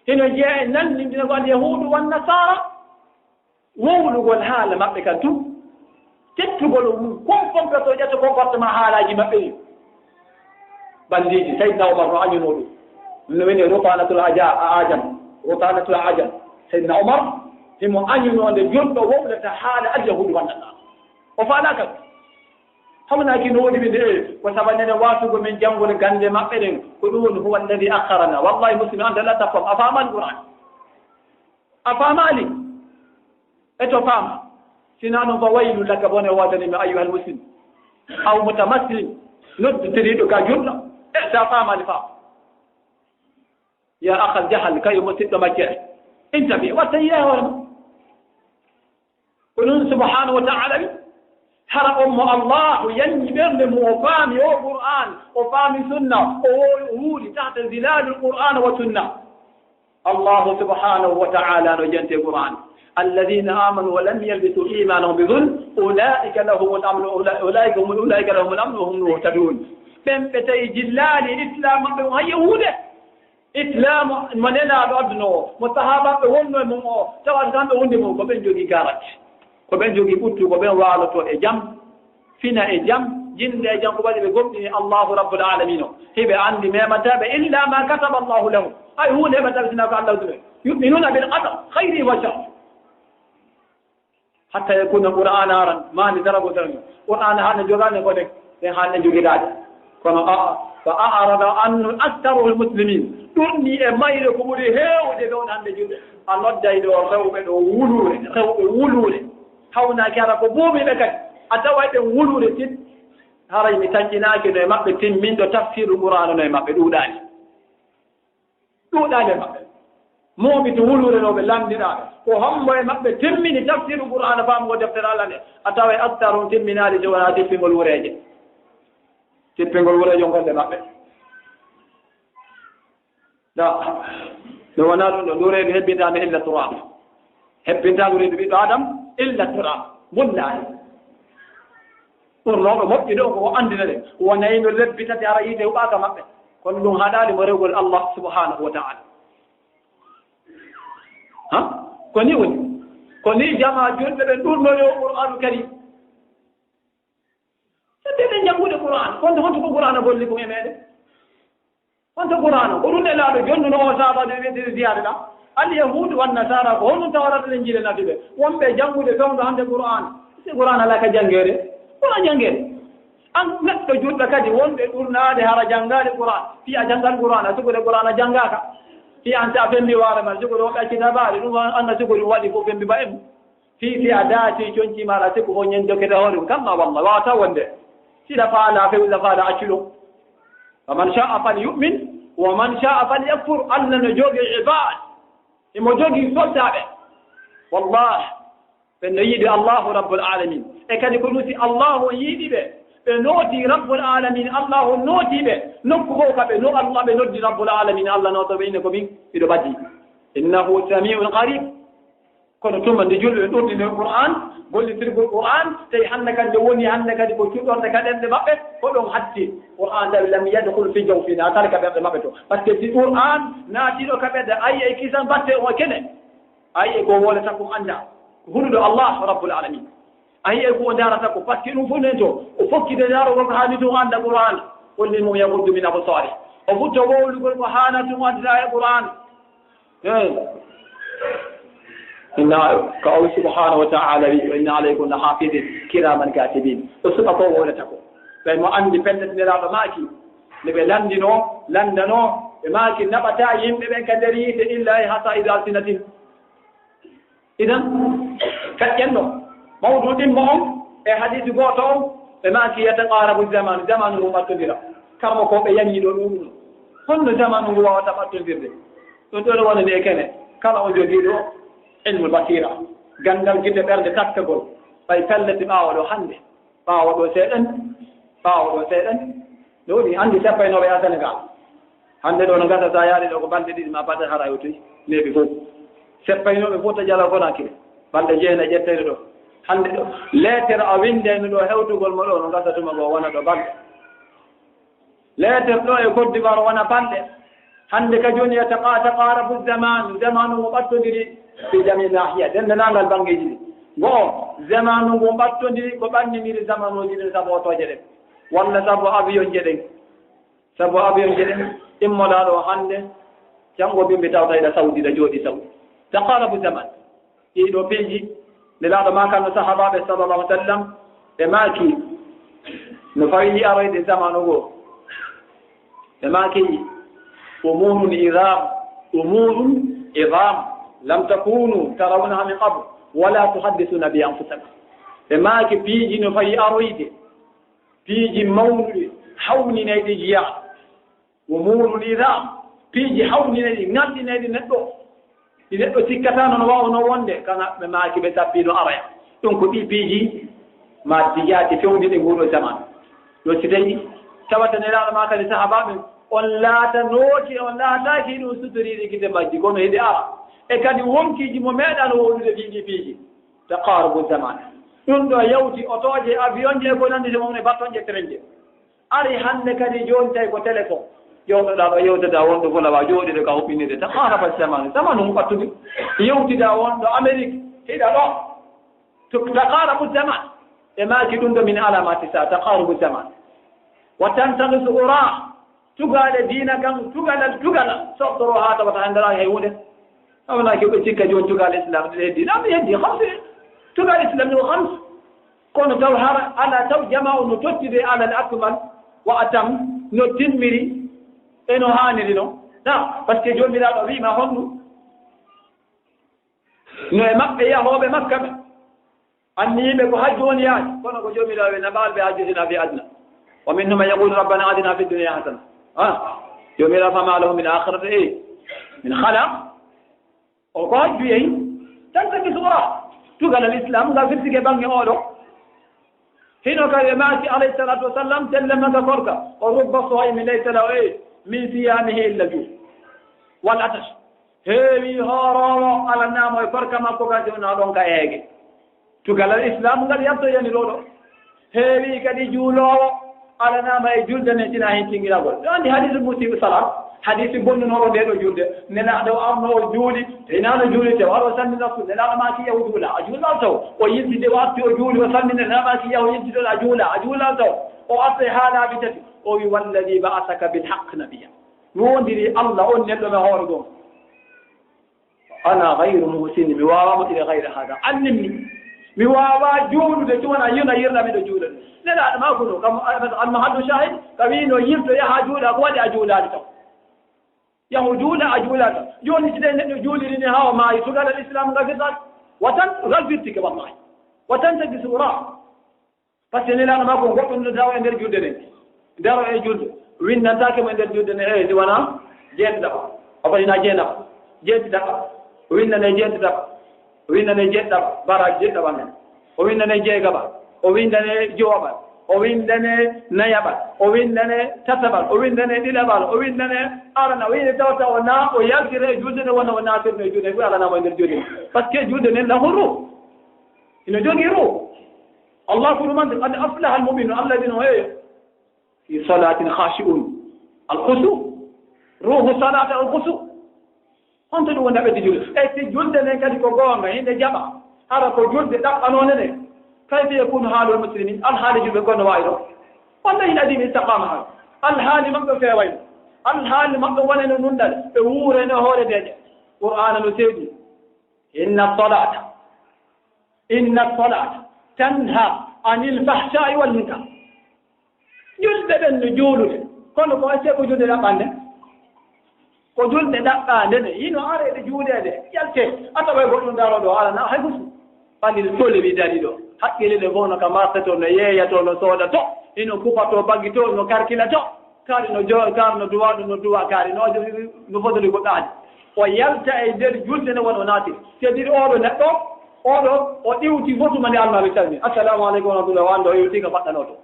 Hino jeyaa e nanndintinagol al yahudu wan nasaara. Wowlugol haala maɓɓe kan tun, tettugol mum, kon pompeto ƴetta comportement haalaaji maɓɓe ɗin. Bandiiji, Seydina Omar no añunoo ɗum. Ɗum no wiyetee Rutanatul Aja-, a Ajam. Rutanatul Ajam. Seydina Omar, himo añunoo nde julɗo wowlata haala al yahudu wan nasaara. O faalaaka ɗum. Hawnaaki no woodi winde, e, ko sababu enen waasugo men janngude gannde maɓɓe ɗen, ko ɗum woni, "Huwa alladhi akharana." Wallahi, musidɗo, an la tafham, a faamaali Qur'an. A faamaali? E to faama. Sinaa ɗum, fa waylu laka, bone woodani ma, ayyuhal muslim. Aw mutamassilin, nodditiriiɗo ka julɗo. E sa faamaali, faam. Ya akhal jahal, kayo mo siɗɗo majjere. Intabi, watta yiya hoore ma. Ko ɗum subhanahu wa ta'ala wi, hara on mo Allah yanni ɓernde mum, o faami o Qur'an, o faami sunna, o wo-, o wuuri tahta zilalul Qur'an wa sunna. Allah subhanahu wa ta'ala no jante Qur'an, "Alladhina amanu wa lam yalbisu imanahum bi dhulm, ulaika lahumul amnu, ula-, ulaika humul, ulaika lahumul amnu wa hum muhtadun." Ɓen ɓe tawi jillaali Islam maɓɓe on hay e huunde. Islaamu mo Nelaaɗo adduno o, mo sahaabaaɓe wonno e mum o, tawata kamɓe wonde mum, ko ɓen jogii garanti. Ko ɓen jogii ɓuttu, ko ɓen waalotoo e jam, fina e jam, jinnda e jam, ko waɗi ɓe gomɗini Allaahu Rabbul Aalamiin o. Hiɓe anndi memataa ɓe illa ma kataba Allaahu lahum. Hay huunde heɓataa ɓe sinaa ko Allaahu suɓe. Yu'minuuna bil qadar khayrihi wa sharrihi. Hatta yakuna Qur'ana aran, maani darago darani. Qur'ana hande jogane ko de, de hande jogidaade. Kono a, fa a'rada anhu aktharuhul muslimin. Ɗum ni e mayre ko ɓuri heewde ɗon hande julɓe. A nodday ɗo rewɓe ɗo wuluure, rewɓe wuluure. Hawnaaki hara ko buumiiɓe kadi. A taway ɓe wuluure tin. Haray mi tanƴinaaki no e maɓɓe timminɗo tafsiru Qur'ana no e maɓɓe ɗuuɗaani. Ɗuuɗaade maɓɓe. Mooɓi to wuluure ɗo ɓe lamndiɗaa. Ko hombo e maɓɓe timmini tafsiru Qur'aana faamugo deftere Alla nde? A taway aktarum timminaali so wonaa tippingol wureeje. Tippingol wureeje ngol e maɓɓe. Da, nde wonaa ɗum ɗo, ndu reedu hebbintaano illa turaab. Hebbintaano reedu ɓiɗɗo Adam illa turaab. Bunnaaɗo. Ɓurnooɗo moƴƴi ɗo ko o anndina ɗen. Wonay no lebbi tati hara yiite huɓaaka maɓɓe. Kono ɗum haɗaali mo rewgol Allah subhanahu wa ta'ala. Ha? Ko ni woni. Ko ni jamaa julɓe ɓen ɗurnori o Qur'aanu Karim. Fedde ɓen janngude Qur'aan. Kono honto ko Qur'aana golli ɗum e meɗen? Wonta Qur'aana, ko ɗum Nelaaɗo jonnuno o sahaabaaɓe ɓe ɓeydiri ziyaade ɗa. Al yahuudu wan nasaara, ko honɗum tawrata Linjiila nafi ɓe? Wonɓe janngude fewndo hannde Qur'aana. Si Qur'aana alaa ka janngeede, wonaa janngeede. An neɗɗo juulɗo kadi, wonɓe ɗurnaade hara janngaade Qur'aana. Fii a janngan Qur'aana, sukude Qur'aana janngaaka. Fii an si a femmbi waare ma, sukude wonɓe accita baali, ɗum an, an a sukudi waɗi fof femmbi ba en. Fii si a daati conci ma, aɗa sikku ko ñande dokkete hoore ɗum. Kalla wallah, waawata wonde. Si ɗa faala, fewla faala, accu ɗum. Faman sha'a falyu'min, wa man sha'a falyakfur. Allah no jogii ibaad. Himo jogii soldaaɓe. Wallah, ɓe no yiɗi Allahu Rabbul Alamin. E kadi ko ɗum si Allahu yiɗi ɓe, ɓe nooti Rabbul Alamin, Allahu nooti ɓe. Nokku fof ka ɓe no Allah, ɓe noddi Rabbul Alamin, Allah nooto ɓe, inne ko min, miɗo ɓaddi. Innahu sami'un qarib. Kono tuma nde julɓe ɓe ɗurɗini Qur'aan, gollitirgol Qur'aan, tawi hannde kadi nde woni hannde kadi ko cuɗorde ka ɗemɗe maɓɓe, ko ɗon hatti. Qur'aan tawi lam yadkhul fi jawfina, tara ka ɓerɗe maɓɓe to. Par ce que si Qur'aan naatiiɗo ka ɓerɗe, a yi'ay kisan batte o kene. A yi'ay ko wolata ko annda. Ko hunuɗo Allah Rabbul Alamin. A yi'ay ko o ndaarata ko, par ce que ɗum fof nen to, o fokkite ndaarogol ko haani to o annda Qur'aan. Qul lil mu'minina yaghuddu min absarihim. O futto wowlugol ko haana tun addira e Qur'an. Eey. Inna, ko o subhanahu wa ta'ala wi, "Wa inna alaykum lahafidin kiraman katibin." O suɓa ko wowlata ko. Ɓay mo anndi pellet Nelaaɗo maaki, nde ɓe lanndinoo, lanndanoo, ɓe maaki naɓataa yimɓe ɓen ka nder yiite illa e hasaidu alsinatin. Idan, kaƴƴenno mawdu ɗimmo on e hadiisi gooto on, ɓe maaki, "Yataqaarabu zamanu, zamanu ngun ɓattondira." Kammo ko ɓe yañii ɗo ɗum ɗum. Honno zamanu ngu waawata ɓattondirde? Ɗum ɗo no wonani e kene. Kala on jogiiɗo ilmul basira, ganndal gite ɓernde takkagol, ɓay pellete ɓaawo ɗo hannde, ɓaawo ɗo seeɗan, ɓaawo ɗo seeɗan, ɗo woni anndi seppaynooɓe yaa Senegal. Hannde ɗo no ngasa, sa yaari ɗo ko balɗe ɗiɗi ma batte hara o toy neeɓi fof. Seppaynooɓe fof to Jalaw Konakiri, balɗe jeenayi ƴettayɗo ɗo. Hannde ɗo, leetere a winndayno ɗo hewtugol mo ɗo no ngasa tuma goo wona ɗo balɗe. Leetere ɗo e Côte d'Ivoire wona balɗe. Hannde ka jooni yataqa-, taqaarabu zaman, zamanu mo ɓattondiri fi jami nahiya, denndaangal banngeeji ɗi. Go'o, zamanu ngu ɓattondiri ko ɓanniniri zamanuuji ɗin sabu otooje ɗen, walla sabu avion je ɗen. Sabu avion je ɗen immoɗaa ɗo hannde, janngo bimbi tawta hiɗa Saudi, hiɗa jooɗii Saudi. Taqaarabu zaman. Ɗii ɗoo piiji, Nelaaɗo maakanno sahaabaaɓe sallallahu alaihi wasallam, ɓe maaki, no fawi aroyde zamanu goo. Ɓe maaki, "Umurun idham, umurun idham, lam takunu tarawnaha min qabl, wala tuhaddithuna bi anfusakum." Ɓe maaki, piiji no fawi aroyde, piiji mawnuɗi, hawninayɗi jeyaa. Umurun idham, piiji hawninayɗi, ŋalɗinayɗi neɗɗo. Ɗi neɗɗo sikkataa no waawno wonde, kana ɓe maaki ɓe sappiino araya. Ɗum ko ɗii piiji maddiyaati fewndiiɗi nguuɗo zaman. Yo si tawi tawata Nelaaɗo maakani sahaabaaɓe, on laatanooki, on laataaki ɗum sutoriiɗi gite majji, kono hiɗi ara. E kadi wonkiiji mo meeɗaano wowlude fii ɗii piiji. Taqaarubu zaman. Ɗum ɗo yawti otooje, avion je, ko nanndi e mum e baton je, train je. Ari hannde kadi jooni tawi ko téléphone. Jooɗoɗaa ɗo yewtata wonɗo fof lawa jooɗiiɗo ka huɓɓinirde. Taqaaraba zamanu, zamanu ngu ɓattude. Yewtida wonɗo Amérique, hiɗa ɗo. To-, taqaarabu zaman. E maaki ɗum ɗo min alamaati saa, taqaarubu zaman. Wa tantaqisu ura. Tugaale diina kan, tugalal, tugalal. Soɓtoroo haa tawata hay ndaraaki hay huunde. Awa na ke ɓe cikka jooni tugaale Islam ɗiɗi heddi. Naa mi heddi, hamsi. Tugaale Islam ɗi ko hamsi. Kono taw hara ala taw jamaa o no tottude alal akmal wa atam, no timmiri e no haaniri non. Na, parce que Joomiraaɗo wiima honɗum? No e maɓɓe yahooɓe Makka ɓe. Anniyiiɓe ko hajju woni yaade, kono ko Joomiraaɗo wi'i, "Na ɓaal ɓe hajjitino fii aduna." Wa minhum man yaqulu, "Rabbana atina fid dunya hasana." Ah, Joomiraaɗo, "Fama lahu min akhirati, eh, min khalaq." O ko hajju yehi, tantaqisu ura. Tugalal Islam ngal firtike bannge oɗo. Hino kadi ɓe maaki, alayhi salatu wa sallam, telle maka korka. O rubba saimin laysa lahu, eh, min siyamihi illa ju' wal atash. Heewi hooroowo alanaamo e korka makko kan si wonaa ɗon ka eege. Tugalal Islam ngal yaltoyani ɗo ɗo. Heewi kadi juuloowo alanaama e julde nden, tinaa heen tingiragol. Ɗo anndi hadiisi musiiɓe salaat, hadiisi bonnunooɗo ndee ɗoo julde. Nelaaɗo o arno o juuli, te hinaa no juuli te, o ara o salmina sunna. Nelaaɗo maaki yahu juula, a juulaa taw. O yilti nde o arti o juuli, o salmina, Nelaaɗo maaki yahu yilti toon, a juulaa, a juulaa taw. O arta e haa laabi tati, o wi, "Walladhi ba'athaka bil haqq nabiyya." Mi wondiri Allah on nelɗo mi hoore ɗum. Ana ghayru muhsin, mi waawaa moƴƴude ghayra hada. Annin mi, mi waawaa juulude tuma na yuna yirla miɗo juula ɗum. Nelaaɗo maa kono, kam, al-mahallu shahid, ka wiino yilto yaha juula, ko waɗi a juulaali taw. Yahu juula, a juulaali taw. Jooni si tawi neɗɗo juuliri ni haa o maayi, tugalal Islam ngal firtaaki. Watan, ngal firtike wallahi. Watan tagi suura. Par ce que Nelaaɗo maa ko goɗɗum no dawa e nder julde nden. Daro e julde. Winndantaake mo e nder julde nden, eh, si wonaa jeeɗiɗaɓa. O fadinaa jeenaɓa. Jeeɗiɗaɓa. O winndanee jeeɗiɗaɓa. O winndanee jeeɗiɗaɓa. Baraaji jeeɗiɗaɓa men. O winndanee jeegaɓa. O winndanee jowaɓa. O winndanee nayaɓa. O winndanee tataɓal. O winndanee ɗiɗaɓal. O winndanee arana. O winndanee tawata o na, o yaltira e julde nden wona o naatirno e julde nden. Ko alana mo e nder julde nden. Par ce que julde nden lahu ruh. Ina jogii ruh. Allah ko ɗum anndi, "Qad aflaha al-mu'minun alladhina hum fi salatihim khashi'un." Al-khushu'. Ruhu salat al-khushu'. Honto ɗum woni ɓedde julde? E si julde nden kadi ko goonga, hinde jaɓa. Hara ko julde ɗaɓɓanoonde nden. Kayfa yakunu halul muslimin? Alhaali julɓe kono waawi ɗo. Walla hina adii istiqama hara. Alhaali maɓɓe feewayno. Alhaali maɓɓe wonayno nunɗal. Ɓe wuurayno hoore deeƴe. Qur'aana no seedi. Inna salata, inna salata tanha anil fahsha'i wal munkar. Julɓe ɓen no juulude, kono ko ecce ko julde ɗaɓɓande. Ko julde ɗaɓɓande nde, hino areede juuleede, yalte, a taway goɗɗum darooɗo, alana hay husu. Ɓalil tole mi dari ɗo, haqqille ɗe fof no ka marché to, no yeeya to, no sooda to, hino kufa to, baggi to, no karkila to. Kaari no jo-, kaari no duwa, ɗum no duwa, kaari no, no fotori goɗɗo haali. O yalta e nder julde nde woni o naati. Seediri oɗo neɗɗo, oɗo o ɗiwti fotu ma nde almaami salmi. Assalamu aleykum wa rahmatullah, o annda o yewti ka faɗɗanoo to.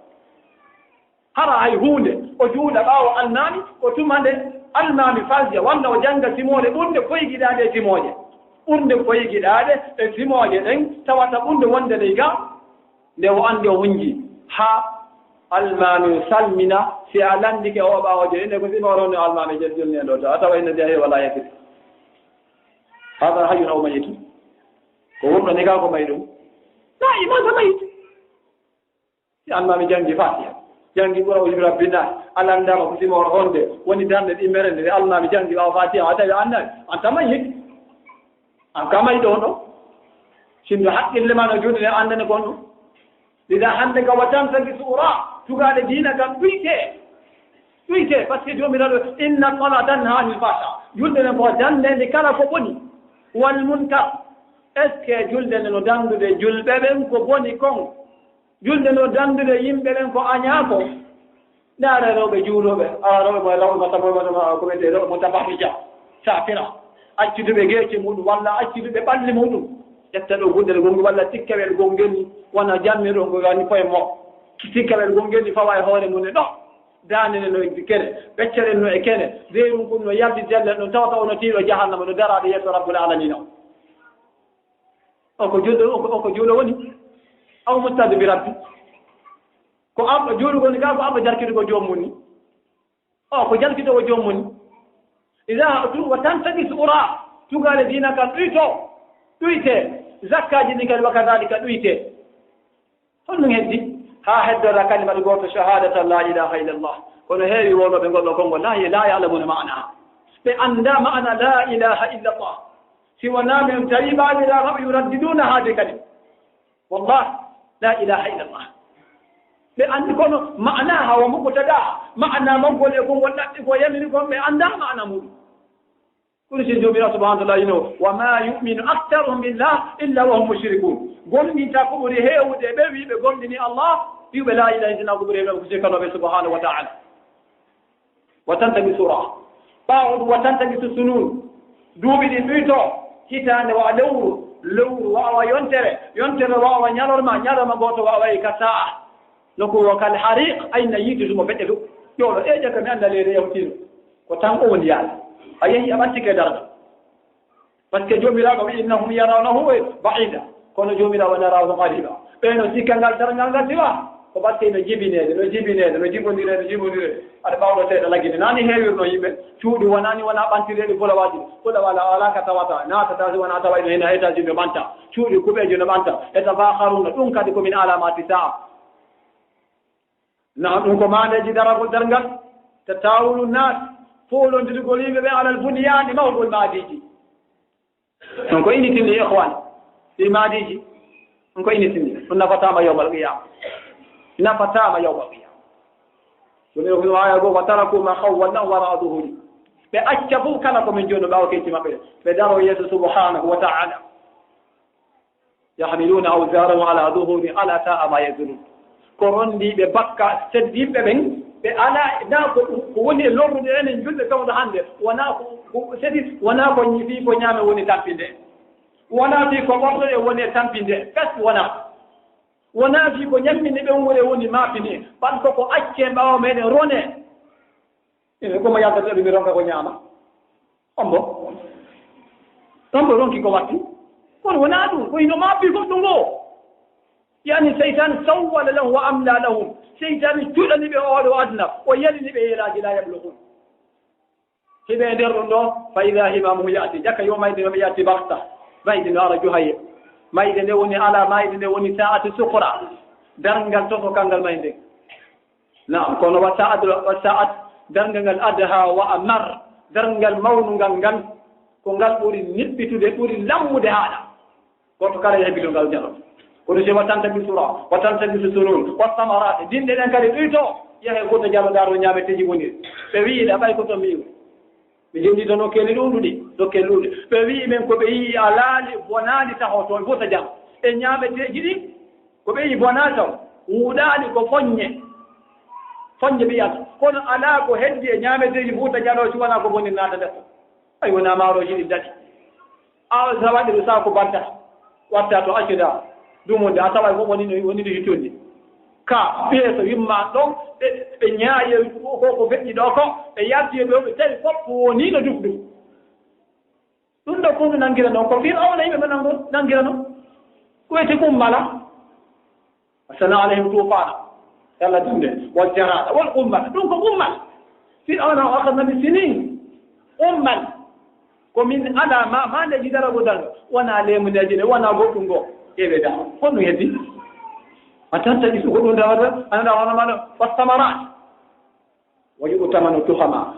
Hara hay huunde, o juula ɓaawo almaami, ko tuma nde almaami falja, walla o jannga simoore ɓurnde koygiɗaaɗe e simooje. Ɓurnde koygiɗaaɗe e simooje ɗen, tawata ɓurnde wonde ley ga, nde o anndi o hunji. Haa almaami salmina, si a lanndike o ɓaawo je, inde ko simoore on no almaami jel jolni en ɗo, to a tawa inde nde heewa la yafir. Hada hayyun aw mayyitun. Ko wonɗo ni ka ko may ɗum. La iman ka mayit. Si almaami janngi Faatiha, janngi Qul a'uuzu bi rabbin naas, a lanndaama ko simoore honde woni darnde ɗimmere nde, almaami janngi ɓaawo Faatiha, a tawi a anndaani, anta mayyit. An ka may ɗon ɗo. Sinno haqqille ma no juuɗe ɗe anndani kon ɗum. Ida hannde ka watan tagi suura, tugaaɗe diina kan ɗuyte. Ɗuyte, parce que Joomiraaɗo, inna salata tanha anil fahsha. Julde nden ko dannde nde kala ko boni. Wal munkar. Est-ce que julde nde no danndude julɓe ɓen ko boni kon? Julde no danndude yimɓe ɓen ko añaa ko. Ndaara rewɓe juulooɓe, a rewɓe mo, rewɓe mo, rewɓe mo, ko wiyetee rewɓe mo tabahuja, safira. Accuduɓe geece muɗum, walla accuduɓe ɓalli muɗum. Ƴetta ɗo gudel gonngel, walla tikkawel gonngel ni, wona jammirɗo ngo wani koye mo. Tikkawel gonngel ni fawa e hoore mum e ɗo. Daande ne no e kene, ɓeccere no e kene, reerum kun no yalti delle ɗum, tawata ono tiiɗo jahannama, no daraaɗo yeeso Rabbul Alamina. O ko julɗo, o ko, o ko juulo woni. Aw mustadu bi rabbi. Ko arɗo juulugol ni, gaa ko arɗo jarkitugol joomum ni. O ko jalkitoowo joomum ni. Ida tu-, wa tantagi suura, tugaale diina kan ɗuyto, ɗuyte, zakkaaji ɗin kadi wa kadhalika ɗuyte. Honɗum heddi? Haa heddora kalimatu gooto, shahadata la ilaha illallah. Kono heewi wonooɓe ngol ɗoo konngol, la, la ya'lamuna ma'ana. Ɓe anndaa ma'ana la ilaha illallah. Si wonaa min tawi baabiraaɓe maɓɓe yuraddiduna haade kadi. Wallah, la ilaha illallah. Ɓe anndi kono ma'ana hawa muqtada, ma'ana maggol e konngol ɗaɓɓi ko yamiri kon, ɓe anndaa ma'ana muɗum. Kono si Joomiraaɗo subhanahu wa ta'ala ino, "Wa ma yu'minu aktharuhum billah illa wa hum mushrikun." Gomɗinta ko ɓuri heewude ɓe wiiɓe gomɗini Allah, wiiɓe la ilaha illallah ko ɓuri heewude ko sirkanooɓe subhanahu wa ta'ala. Wa tantaqisu ra. Ɓaawo ɗum, wa tantaqisu sunun. Duuɓi ɗin ɗuyto, hitaande wawa lewru, lewru wawa yontere, yontere wawa ñalorma, ñalorma gooto wawa e ka sa'a. No ko wo kal hariq, ayna yiite tuma feƴƴa to. Ƴoolo, e ƴetta mi annda leydi yawtiino. Ko tan o woni yaade. A yehi a ɓattike darngal. Parce que Joomiraaɗo wi'i, "Innahum yarawnahu ba'ida." Kono Joomiraaɗo, "Narahu qariba." Ɓe no sikka ngal darngal ngal siwa. Ko parce que no jibineede, no jibineede, no jibondire, no jibondire. Aɗa ɓawɗo seeɗa laggine. Naani heewirno yimɓe. Cuuɗi wonaani wona ɓantireeɗi folawaaji. Fulawa ala, ala ka tawata. Naatata si wona tawa ino hena États-Unis no ɓanta. Cuuɗi kuɓeeji no ɓanta. E tabakharuna. Ɗum kadi ko min alamati sa'a. Na ɗum ko maandeeji daragol darngal. Tatawulu nas. Foolondirgol yimɓe ɓe alal bunyaani mahugol maadiiji. Ɗum ko initinde, ikhwan, ɗi maadiiji, ɗum ko initinde. Ɗum nafataama yawmal qiyama. Nafataama yawmal qiyama. Ɗum ɗum aya goo, "Wa taraku ma khawwalnahum wara'a zuhuri." Ɓe acca fof kala ko min jonu ɓaawo kecci maɓɓe. Ɓe daro yeeso subhanahu wa ta'ala. "Yahmiluna awzarahum ala zuhuri, ala sa'a ma yazirun." Ko rondiiɓe bakka seddiiɓe ɓen, ɓe alaa, na ko, ko woni e lorrude enen julɓe fewndo hannde, wonaa ko, ko sedi, wonaa ko ñi-, fii ko ñaame woni tampinde. Wonaa fii ko ɓortoɗe woni e tampinde. Fes wonaa. Wonaa fii ko ñammini ɓen woni, woni maapini. Par ce que ko accee ɓaawo meɗen rone. Ine ko mo yaltata ɗum mi ronka ko ñaama. Ombo. Ombo ronki ko watti. Kono wonaa ɗum, ko hino maapii goɗɗum ngoo. Yani seytaane sawwala lahum wa amla lahum. Seytaane cuɗani ɓe oo ɗoo aduna, o yalini ɓe yelaaji la yablughun. Hiɓe e nder ɗum ɗoo, fa ida himamuhu ya'ti, jaka yo mayde no ɓe ya'ti baxta. Mayde no ara juhaye. Mayde nde woni ala, mayde nde woni sa'atu sukra. Darngal toso kangal mayde. Naam, kono wa sa'at, wa sa'at, darngal ngal adha wa amar, darngal mawnungal ngal, ko ngal ɓuri niɓɓitude, ɓuri lammude haala. Goɗɗo kala yaha bidongal jalo. Kono si wa tantabisu ra, wa tantabisu sunun, wa samarati. Dinɗe ɗen kadi ɗuyto, yahe goɗɗo jalo daaro ñaameteeji woni. Ɓe wiyi ɗa ɓay ko to mbiyu. Ɓe jonni to nokkeeli ɗuuɗuɗi, nokkeeli ɗuuɗuɗi. Ɓe wiyi men ko ɓe yiyi alaali, bonaali taho toon Fuuta Jalo. E ñaameteeji ɗi, ko ɓe yiyi bonaali taw, wuuɗaali ko foññe. Foññe ɓe yiyata. Kono alaa ko heddi e ñaameteeji Fuuta Jalo si wonaa ko boni naata nder. Ay, wonaa maarooji ɗi daɗi. Awa sa waɗi ɗo saako banta, watta to accida dumunde, a taway fof woni no, woni no hittude. Ka piyeso yumma ɗon, ɓe, ɓe ñaaye ko, ko feƴƴi ɗo ko, ɓe yalti e ɗo, ɓe tawi fof woni no dufɗum. Ɗum ɗo fof no nangira noon, ko Fir'awna yimɓe ɓe nango-, nangira noon. Ko wiyete kummala. Arsala alayhim tufana. Yalla dunde. Wal jarada. Wal qummal. Ɗum ko qummal. Fir'awna o akhadna bi sinin. Qummal. Ko min ala ma, ma nde jidara go dal. Wona lemuneeji ɗe, wona goɗɗum go. Ƴeewe da. Ko ɗum heddi? A tanta ɗi ko ɗum dawata, ana da hono maɗa. Was samarat. Wa yu'tamanu tuhama.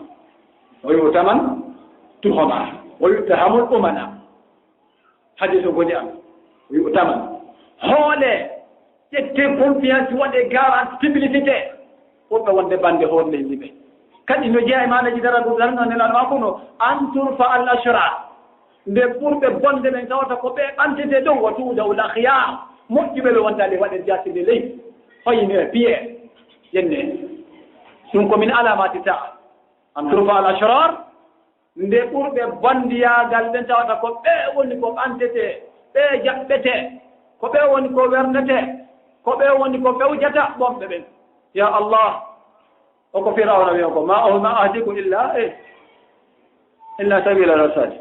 Wa yu'tamanu tuhama. Wa yuttahamul umana. Hadis o goni am. Wa yu'tamanu. Hoole, ƴette confiance, waɗe garanti, publicité. Ɓurɓe wonde bande hoore leydi ɓe. Kadi no jeeya e maanaji darago darno Nelaaɗo ma kono, an turfa al ashrar. Nde ɓurɓe bonde ɓen tawata ko ɓe ɓantete dow, wa tuuda ul akhyar. Moƴƴuɓe ɓe wonta le waɗe jaatinde ley. Hoyni e piye. Jenne. Ɗum ko min alamati ta. An turfa al ashrar. Nde ɓurɓe bonndiyaagal ɓen tawata ko ɓe woni ko ɓantete, ɓe jaɓɓete, ko ɓe woni ko wernete, ko ɓe woni ko fewjata bonɓe ɓen. Ya Allah, o ko Firawna wiya ko, ma, ma ahdiku illa, eh, illa sabila rashad.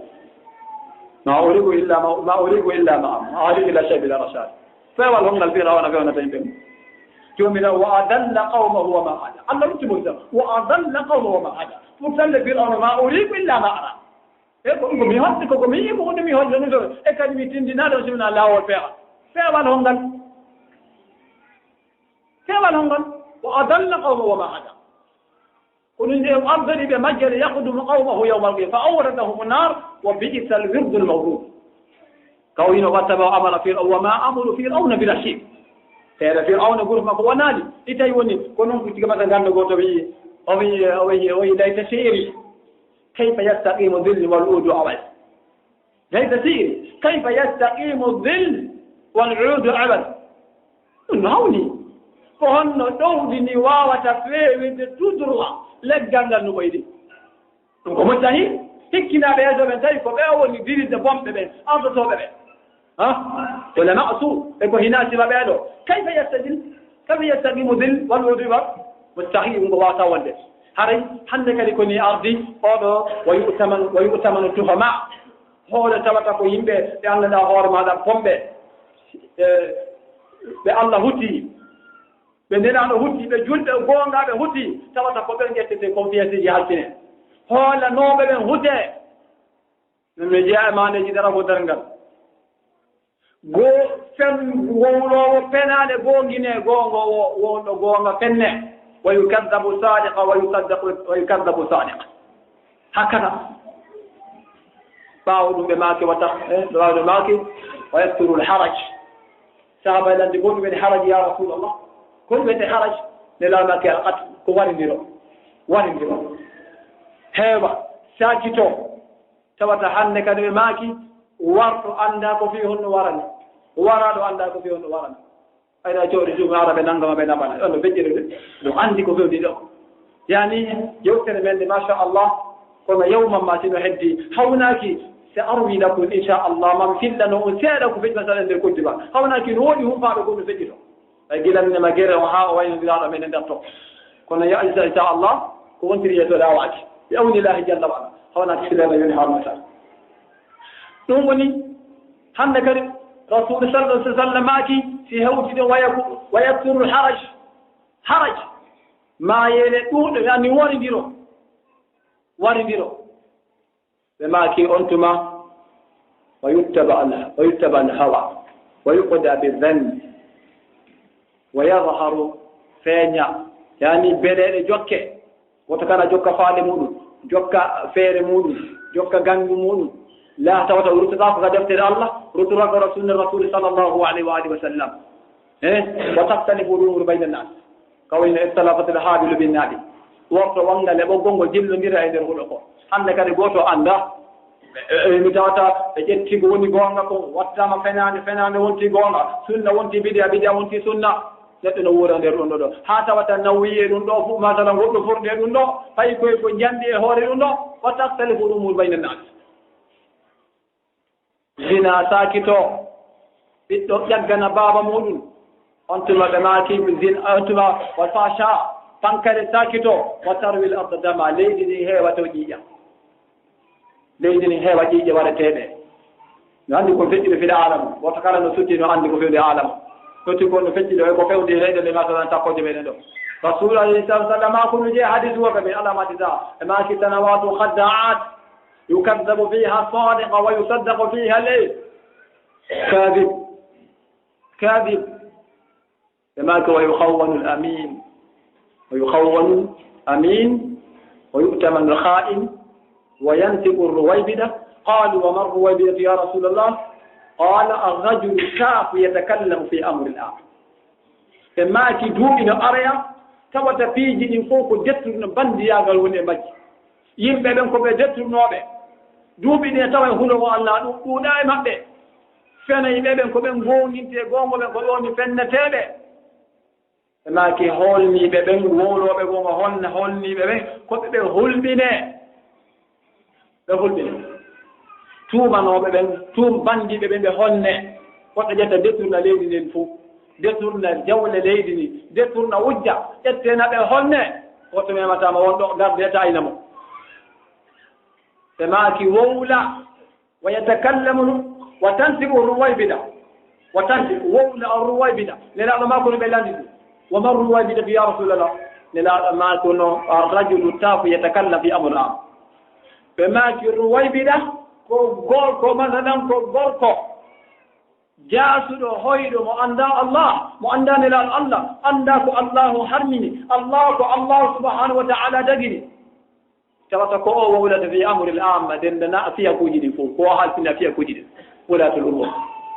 Ma uriku illa ma, ma uriku illa ma, ma ahdiku illa sabila rashad. Feewal hongal Firawna fewnata yimɓe mum? Joomiraaɗo, wa adalla qawmahu wa ma hada. Allah lutti mo tan, wa adalla qawmahu wa ma hada. Pour talle Firawna, ma uriku illa ma ara. E ko ɗum ko mi hoɗde, ko ko mi yi'i, ko ɗum mi hoɗde, ɗum ɗo. E kadi mi tindinaa ɗo, si wonaa laawol feewal. Feewal hongal? Feewal hongal? Wa adalla qawmahu wa ma hada. Ko ɗum en ardori ɓe majjere, yaqdumu qawmahu yawmal qiyamah, fa awradahum nar, wa bi'sal wirdul mawrud. Kaw hino watta ma amara Fir'aun, wa ma amru Fir'auna bi rashid. Feere Fir'auna groupe makko wonaali, ɗi tawi woni, ko non ko tiga mata ganda goto wi'i, o wi'i, o wi'i, o wi'i, layta shi'ri. Kayfa yastaqimu dhilli wal udu awad. Layta shi'ri, kayfa yastaqimu dhilli wal udu awad. Ɗum no hawni. Ko honno ɗowdi ndi waawata feewirde tout droit leggal ngal no ɓoyde? Ɗum ko muttahi, hikkinaaɓe yeeso ɓen tawi ko ɓe woni dirirde bonɓe ɓen, ardotooɓe ɓen. Ha? Wala ma'su, ɓe ko hinaa sima ɓee ɗo. Kayfa yastaqim, kayfa yastaqimu dhil wal udwa? Mustahil, ɗum ko waawata wonde. Haray, hannde kadi ko ni ardi, oɗo, wa yu'tamanu, wa yu'tamanu tuhama. Hoore tawata ko yimɓe ɓe anndanɗaa hoore maaɗa bonɓe, e, ɓe Allah huti, ɓe nelaaɗo huti, ɓe julɓe goongaaɓe huti, tawata ko ɓen ƴettete confiance ji halkine. Hoolanooɓe ɓen hute. Min mi jeyaa e maaneeji dara ko darngal. Go fen wowloowo penaale goongine, goongo wo-, wonɗo goonga fenne. Wa yukaddabu sadiqa, wa yukaddabu, wa yukaddabu sadiqa. Hakkata. Ɓaawo ɗum ɓe maaki wata, eh, ɓaawo ɗum maaki, wa yakthuru al-haraj. Sahaaba en lanndi, ko ɗum woni haraj, ya Rasulallah? Ko ɗum woni haraj? Nelaaɗo maaki, al-qatl, ko warindiro. Warindiro. Heewa, saakito. Tawata hannde kadi ɓe maaki, warɗo anndaa ko fii honno warani. Waraaɗo anndaa ko fii honno warani. Ayna jooɗi ɗum ara ɓe nannga ma ɓe naɓana. Ɗon no feƴƴere de. No anndi ko fewndi ɗo. Yani, yewtere men nde, machallah, kono yawman ma sino heddi. Hawnaaki, si arwi lakum, inchallah, man fillano on seeɗa ko feƴƴi masala nder koddi ma. Hawnaaki no woodi humpaaɗo ko no feƴƴi to. Ay gila min e ma gere on haa o waynondiraaɗo men e nder to. Kono ya, inchallah, ko wontiri yeeso ɗa waaki. Bi awnillahi jalla wa ala. Hawnaaki si leema yoni haa masa. Ɗum woni hannde kadi Rasul sallallahu alaihi wasallam maaki, si hewti ɗum waya ko, wa yakthuru haraj. Haraj. Maayeele ɗuuɗe, yani warindiro. Warindiro. Ɓe maaki on tuma, wa yuttaba al, wa yuttaba al hawa, wa yuqda bi dhanni, wa yadhharu, feeña, Yani beɗeɗe jokke, woto kala jokka faale muɗum, jokka feere muɗum, jokka gangu muɗum. La tawata o ruttata ko ka deftere Allah, ruttata ko ka sunna Rasul sallallahu alaihi wa alihi wa sallam. Eh, wa taktalifu al-umur bayna an-nas. Ka woni no ikhtalafat al-habilu bin nabi. Wofto wangale ɓoggol ngol jillondira e nder huɗo ko. Hannde kadi gooto annda. E, e, mi tawata ɓe ƴetti ko woni goonga ko, wattama fenaande, fenaande wonti goonga, sunna wonti bidiya, bidiya wonti sunna. Neɗɗo no wuura nder ɗum ɗo ɗo. Haa tawata nawiye ɗum ɗo fu, masala goɗɗo furde ɗum ɗo, fayi koye ko njandi e hoore ɗum ɗo, wa taktalifu al-umur bayna an-nas. Zina saakito, ɓiɗɗo ƴaggana baaba muɗum. On tuma ɓe maaki zina, on tuma wal fahsha, pankare saakito, wa tarwi al-arda dama, leydi ndi heewa to ƴiiƴam. Leydi ndi heewa ƴiiƴe waɗeteeɗe. No anndi ko feƴƴi ɗo fii aalamu. Woto kala no sutti no anndi ko fewndi aalamu. Sutti ko no feƴƴi ɗo e ko fewndi leyɗe nde masalan takkooje meɗen ɗo. Rasul alayhi salatu wasallam ko no jeeya hadis worɓe ɓe alamati sa. E maaki sanawatu khadda'at. Yukaddabu fiha sadiqa wa yusaddaqu fiha le. Kadib. Kadib. Ɓe maaki, "Wa yukhawwanu al-amin, wa yukhawwanu al-amin, wa yu'tamanu al-kha'in, wa yantiqu ar-ruwaybida." Qalu, "Wa ma ar-ruwaybidatu ya Rasulallah?" Qala, "Ar-rajulu shaku yatakallamu fi amri al-am." Ɓe maaki, duuɓi no aroya, tawata piiji ɗin fof ko dettude no bandiyaagal woni e majji. Yimɓe ɓen ko ɓe detturnooɓe. Duuɓi ɗi tawa e hulo o Allah ɗum ɗuuɗa e maɓɓe. Fenayɓe ɓen ko ɓen goonginte, goongo ɓen ko ɗoon ni fenneteeɓe. Ɓe maaki holniiɓe ɓen, wowlooɓe goonga honna holniiɓe ɓen, ko ɓe ɓe hulɓinee. Ɓe hulɓinee. Tuumanooɓe ɓen, tuum banndiiɓe ɓen ɓe honnee. Woto ƴetta deturna leydi ndin fof. Deturna jawle leydi ndi. Deturna wujja. Ƴettena ɓe honnee. Woto memataama won ɗo garde taayna mo. Ɓe maaki wowla. Wa yatakallamu wa tantiqu ruwaybida. Wa tantiqu wowla ar-ruwaybida. Nelaaɗo maako no ɓe lannditi. Wa ma ar-ruwaybida ya Rasulallah? Nelaaɗo maako no ar-rajulu taku yatakallamu fi amri al-am. Ɓe maaki ruwaybida ko gorko, masalan ko gorko. Jaasuɗo hoyɗo mo annda Allah, mo annda Nelaaɗo Allah, annda ko Allahu harmini, Allah ko Allahu subhanahu wa ta'ala dagini. Tawata ko o wowlata fi amri al-amma, dendana fiyakuuji ɗin fof, ko o halfina fiyakuuji ɗin, wulatul umur.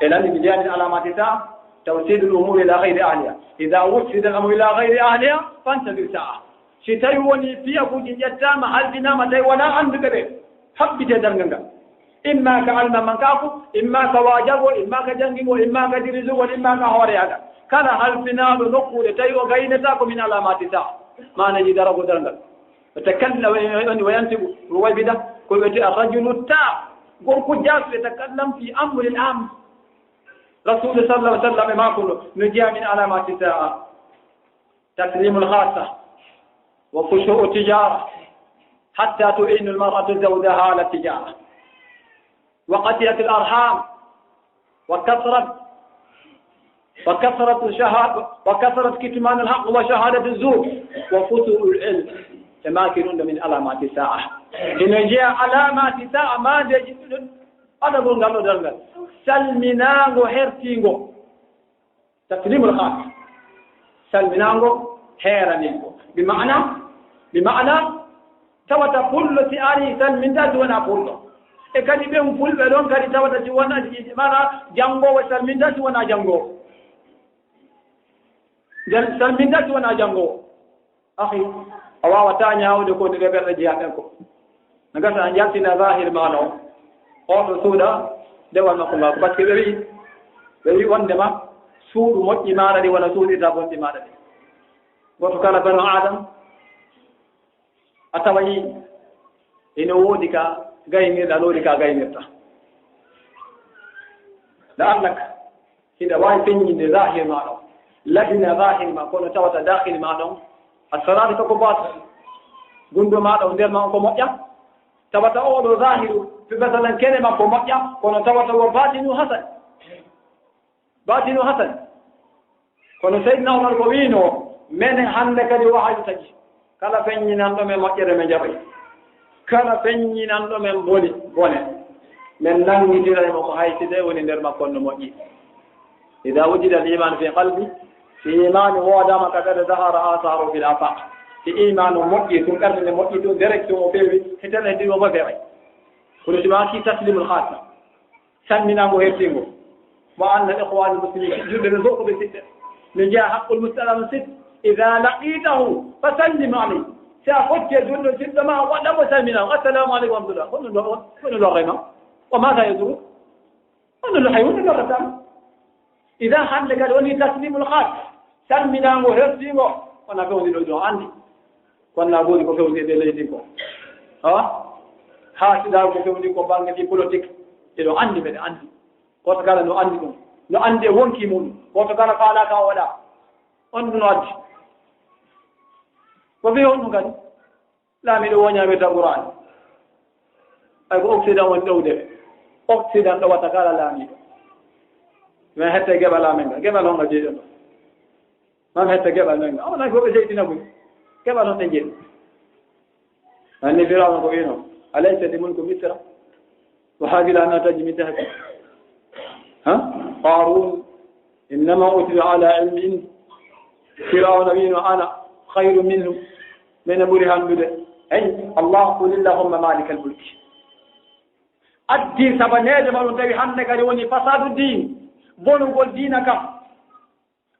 E lanndi mi jeyani alamati ta, tawsidul umur ila ghayri ahliha. Idha wussida al-amru ila ghayri ahliha, fantazir sa'a. Si tawi woni fiyakuuji ƴettaama, halfinaama, tawi wonaa annduɓe ɓe, habbite darngal ngal. Imma ka almamankaaku, imma ka waajago, imma ka janngingo, imma ka dirisugol, imma ka hooreyaagal. Kala halfinaaɗo nokkuure, tawi o gaynata ko min alamati ta. Maanaji darago darngal. Ɓe takalla, wa yantiqu ruwaybida, ko wiyetee ar-rajulu ta, gorko jaasuɗo takallam fi amri al-am. Rasulu sallallahu alaihi wasallam e maako no, no jeyaa min alamati sa'a. تسليم الخاصة، وفشو التجارة، حتى تعين المرأة زوجها على التجارة، وقطيعة الأرحام، وكثرة، وكثرة الشهادة، وكثرة كتمان الحق وشهادة الزور، وفشو العلم. E maaki ɗum ɗo min alaamaati saa'a. Ina jeyaa alaamaati saa'a, maandeeji ɗuɗɗi. Adagol ngal ɗo darngal. Salminaango hertiingo. Taslimul khas. Salminaango, heeraningo. Bi maana, bi maana, tawata pullo si ari salminta si wonaa pullo. E kadi ɓen fulɓe ɗon kadi tawata si wonaa, mana, janngoowo salminta si wonaa janngoowo. Jan-, salminta si wonaa janngoowo. Akhi, a waawataa ñaawde ko woni reɓerɗe jeyaaɓe ko. No gasa a jaltina zahir maa ɗo. O ɗo suuɗa dewal makko ngal. Parce que ɓe wi'i, ɓe wi'i wondema suuɗu moƴƴi maaɗa ɗi wona suuɗirta bonɗi maaɗa ɗi. Gooto kala bano Adam, a taway ina woodi ka gaynirɗa, ina woodi ka gaynirta. Da Allah ka. Hiɗa waawi feññinde zahir maa ɗon, labina zahir maa, kono tawata dakhil maa ɗon, a salaade ko ko batil. Gunndo maa ɗon, nder maa on ko moƴƴa, tawata oo ɗoo zahiru, fi masalan kene makko moƴƴa, kono tawata wo batinu hasan. Batinu hasan. Kono Seydina Umar ko wiinoo, menen hannde kadi wahayu tagi. Kala feññinanɗo men moƴƴere, men jaɓay. Kala feññinanɗo men boni, bone, men nanngitiray mo ko hay si tawii woni nder makko on no moƴƴi. Idaa wujida al-iimaanu fii qalbi, Si imaanu woodaama ka ɓerɗe, zahara asaru fil afaq. Si imaanu moƴƴi tun, ɓernde nde moƴƴi tun, direct tun o feewi, si tawii heddi o fof feeway. Kono si maaki taslimul khassa. Salminaango hertiingo. Mo annda ikhwanul muslimin, julɓe ɓe fof ko ɓe siɗɓe. No jeyaa haqqul muslim ala muslim. Idha laqitahu fasallim alayhi. Si a fotti e julɗo siɗɗo ma, waɗa mo salminaango. Assalamu aleykum wa rahmatullah. Ko ɗum ɗo, ko ɗum ɗo rema. Wa madha yadurruk? Kono no hay wonde lorrataama. Idan hannde kadi woni taslimul khas, salminaango hertiingo, wona fewndi ɗo, ɗo anndi. Kono na woodi ko fewndi e leydi ko. Ha? Haasidaago ko fewndi ko bannge ɗi politique, eɗo anndi, meɗe anndi. Gooto kala no anndi ɗum. No anndi e wonki mum. Gooto kala faalaaka o waɗa. On ɗum no addi. Ko fii on ɗum kadi? Laamiiɗo woñaa wirta Qur'aan. Ay ko Occident woni ɗowde. Occident ɗowata kala laamiiɗo. Men hette geɓal amen ngal. Geɓal honga jeeɗo ɗo? Man hette geɓal men ngal. Amana ko ɓe seytina koy. Geɓal honɗe jeeɗo? Anni Firawna ko wiino. Alaysa li mulku Misra? Wa hadhihi al-anharu tajri min tahti. Ha? Qarun. Innama utitu ala ilmin indi. Firawna wiino, "Ana khayru minhu." Mene ɓuri hanndude. Hey, Allah, qul illahumma malikal mulki. Addi sabaneede ma ɗum tawi hannde kadi woni fasadu diin, bonugol diina kam.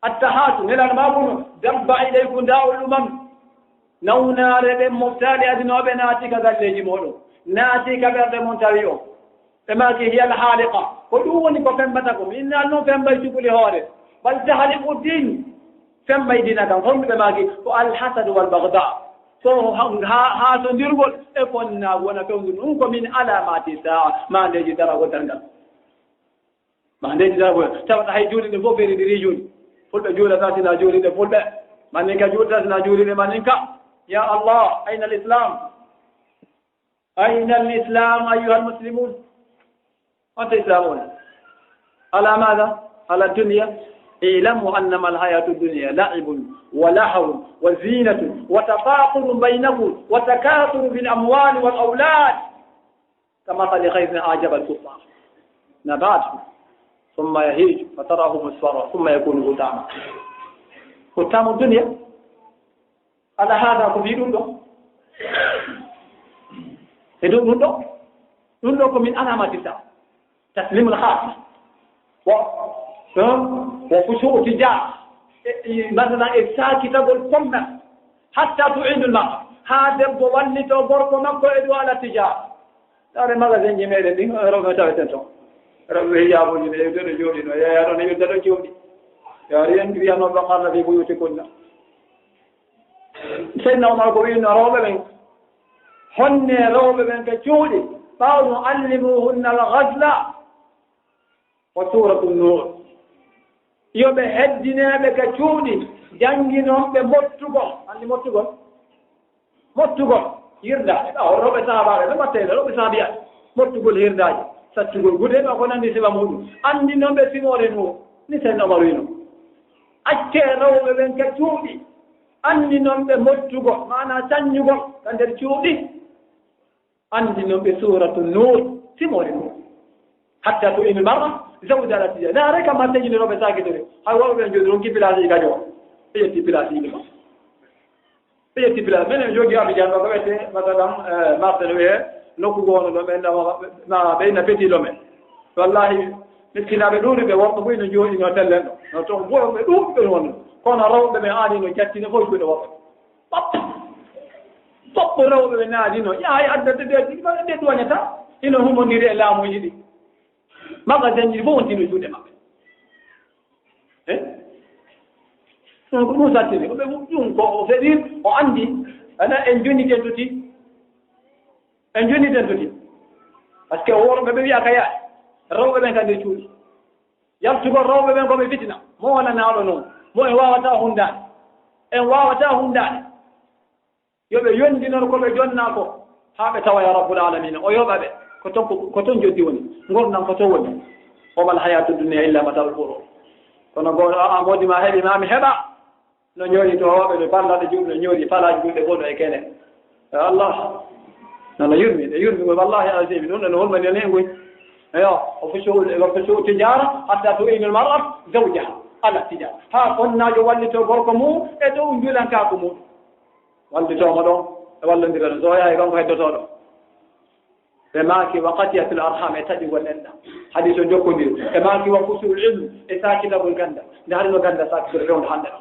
Attahatu, nelal ma bunu, dabba ilaykum da'ul umam. Nawnaare ɓen moftaali adinooɓe naati ka galleeji mooɗon, naati ka ɓerɗe mon tawi on. Ɓe maaki, "Hiya al-haaliqa." Ko ɗum woni ko femmbata ko. Min naan noon femmbay cukuli hoore. "Bal tahliqu din." Femmbay diina kan. Honɗum ɓe maaki? Ko al-hasadu wal bagda. Ko ha, ha, haasondirgol e fonnaagu wona fewndo ɗum. Ko min alaamaati saa, maandeeji daragol darngal. Maandeeji daragol. Tawata hay juulirɗe fof feeri ɗi riijuuji. Fulɓe juulata sina juulirɗe fulɓe. Maninka juulata sina juulirɗe maninka. Ya Allah, ayna al-Islam? أين الإسلام أيها المسلمون؟ أنت إسلامون على ماذا؟ على الدنيا. اعلموا أنما الحياة الدنيا لعب ولهو وزينة وتفاخر بينكم وتكاثر في الأموال والأولاد كمثل غيث أعجب الكفار نباته ثم يهيج فتراه مصفرا ثم يكون حطاما. حطام الدنيا. Ala hada ko fii ɗum ɗo. E dow ɗum ɗo. Ɗum ɗo ko min alamati sa. Taslimul khas. Wa, eh, wa khushu'u tijah. E, e, masalan, e saakitagol commerce. Hatta tu'inul mar'a. Haa debbo wallito gorko makko e dow ala tijara. Taare magasin ji meɗen ɗin, rewɓe taweten ton. Rewɓe hijaabuji ne, yewtere jooɗi no, yeeya ɗon, yewtere ɗon jooɗi. Yaari en wiyanoo ɓe qarna fi buyutikunna. Seydina Umar ko wi'no rewɓe ɓen, honne rewɓe ɓen ka cuuɗi, ɓaawo ɗum allimuhunna al-ghazla wa suratu Nur. Yo ɓe heddineeɓe ka cuuɗi, jannginon ɓe mottugol. Anndi mottugol? Mottugol, hirnaaɗe. Ɓaawo rewɓe sahaabaaɓe, ɓe mbattayno rewɓe sahaabiyaaɓe. Mottugol hirnaaji, sattugol gude, ɓe ko nanndi sifa muɗum. Anndi noon ɓe simoore Nuuhu, ni Seydina Umar wiino. Accee rewɓe ɓen ka cuuɗi. Anndi noon ɓe mottugol, maanaa caññugol ka nder cuuɗi. Anndi noon ɓe suuratu Nuuh, simoore Nuuh. Hatta tu'inal mar'a zawjaha ala tijara. Naare kam maa tejini rewɓe saakitore. Hay worɓe ɓen jooɗi ronki place ji gajo. Ɓe ƴetti place ji ma. Ɓe ƴetti place. Menen jooɗi Abidjan ɗo ko wiyetee, masalan, eh, Marseille wiyee, nokku goo no ɗo ɓe ɗo, ma, ɓe ina Petit Lomé. Wallahi, miskinaaɓe ɗuuɗi ɓe worɓe buy no jooɗi no tellen ɗo. No toon buy ɓe ɗuuɗi ɓe woni. Kono rewɓe ɓe aani no jattine fof juuɗe worɓe. Fop, fop rewɓe ɓe naadino, yahay adda de, de, de, de duwañata. Ino humondiri e laamuuji ɗi. Magasin ji fof wontino juuɗe maɓɓe. Eh? Ɗum ko ɗum sattini. Ko ɓe ɗum ko o feɗi, o anndi. Ana en jonni tentuti. En jonni tentuti. Parce que worɓe ɓe wiya ka yaay. Rewɓe ɓen ka nder cuuɗi. Yaltugol rewɓe ɓen ko ɓe fitina. Mo wonanaaɗo noon. Mo en waawata hunndaade. En waawata hunndaade. Yo ɓe yondinor ko ɓe jonnaa ko, haa ɓe tawa ya Rabbul Aalamiina, o yoɓa ɓe. Ko ton, ko, ko ton joddi woni, ngurndan ko ton woni. Wa mal hayaatu dunya illa mataaul ghuruur. Kono gooto, a, a moodi ma heɓi, ma mi heɓa. No ñoori to, waɓe no balla ɓe juuɗe, no ñoori palaaji juuɗe bono e kene. Ya Allah. Nono yurmi, ɗe yurmi, wallahi azim, ɗum ɗo no holmani ne ngoy. Eyo, o fo show, o fo show tijara, hatta tu'inal mar'atu zawjaha. Ala tija. Haa fonnaajo wallitoo gorko mum e dow njulankaaku mum. Wallitoo mo ɗon, e wallondira ɗon. So o yahay ɗon ko heddotoo ɗon. Ɓe maaki, wa qati'atil arham, e taƴugol enɗam. Hadis o jokkondiri. Ɓe maaki, wa fusuul ilm, e saakitagol ganndal. Nde hari no ganndal saakitore fewndo hannde ɗo.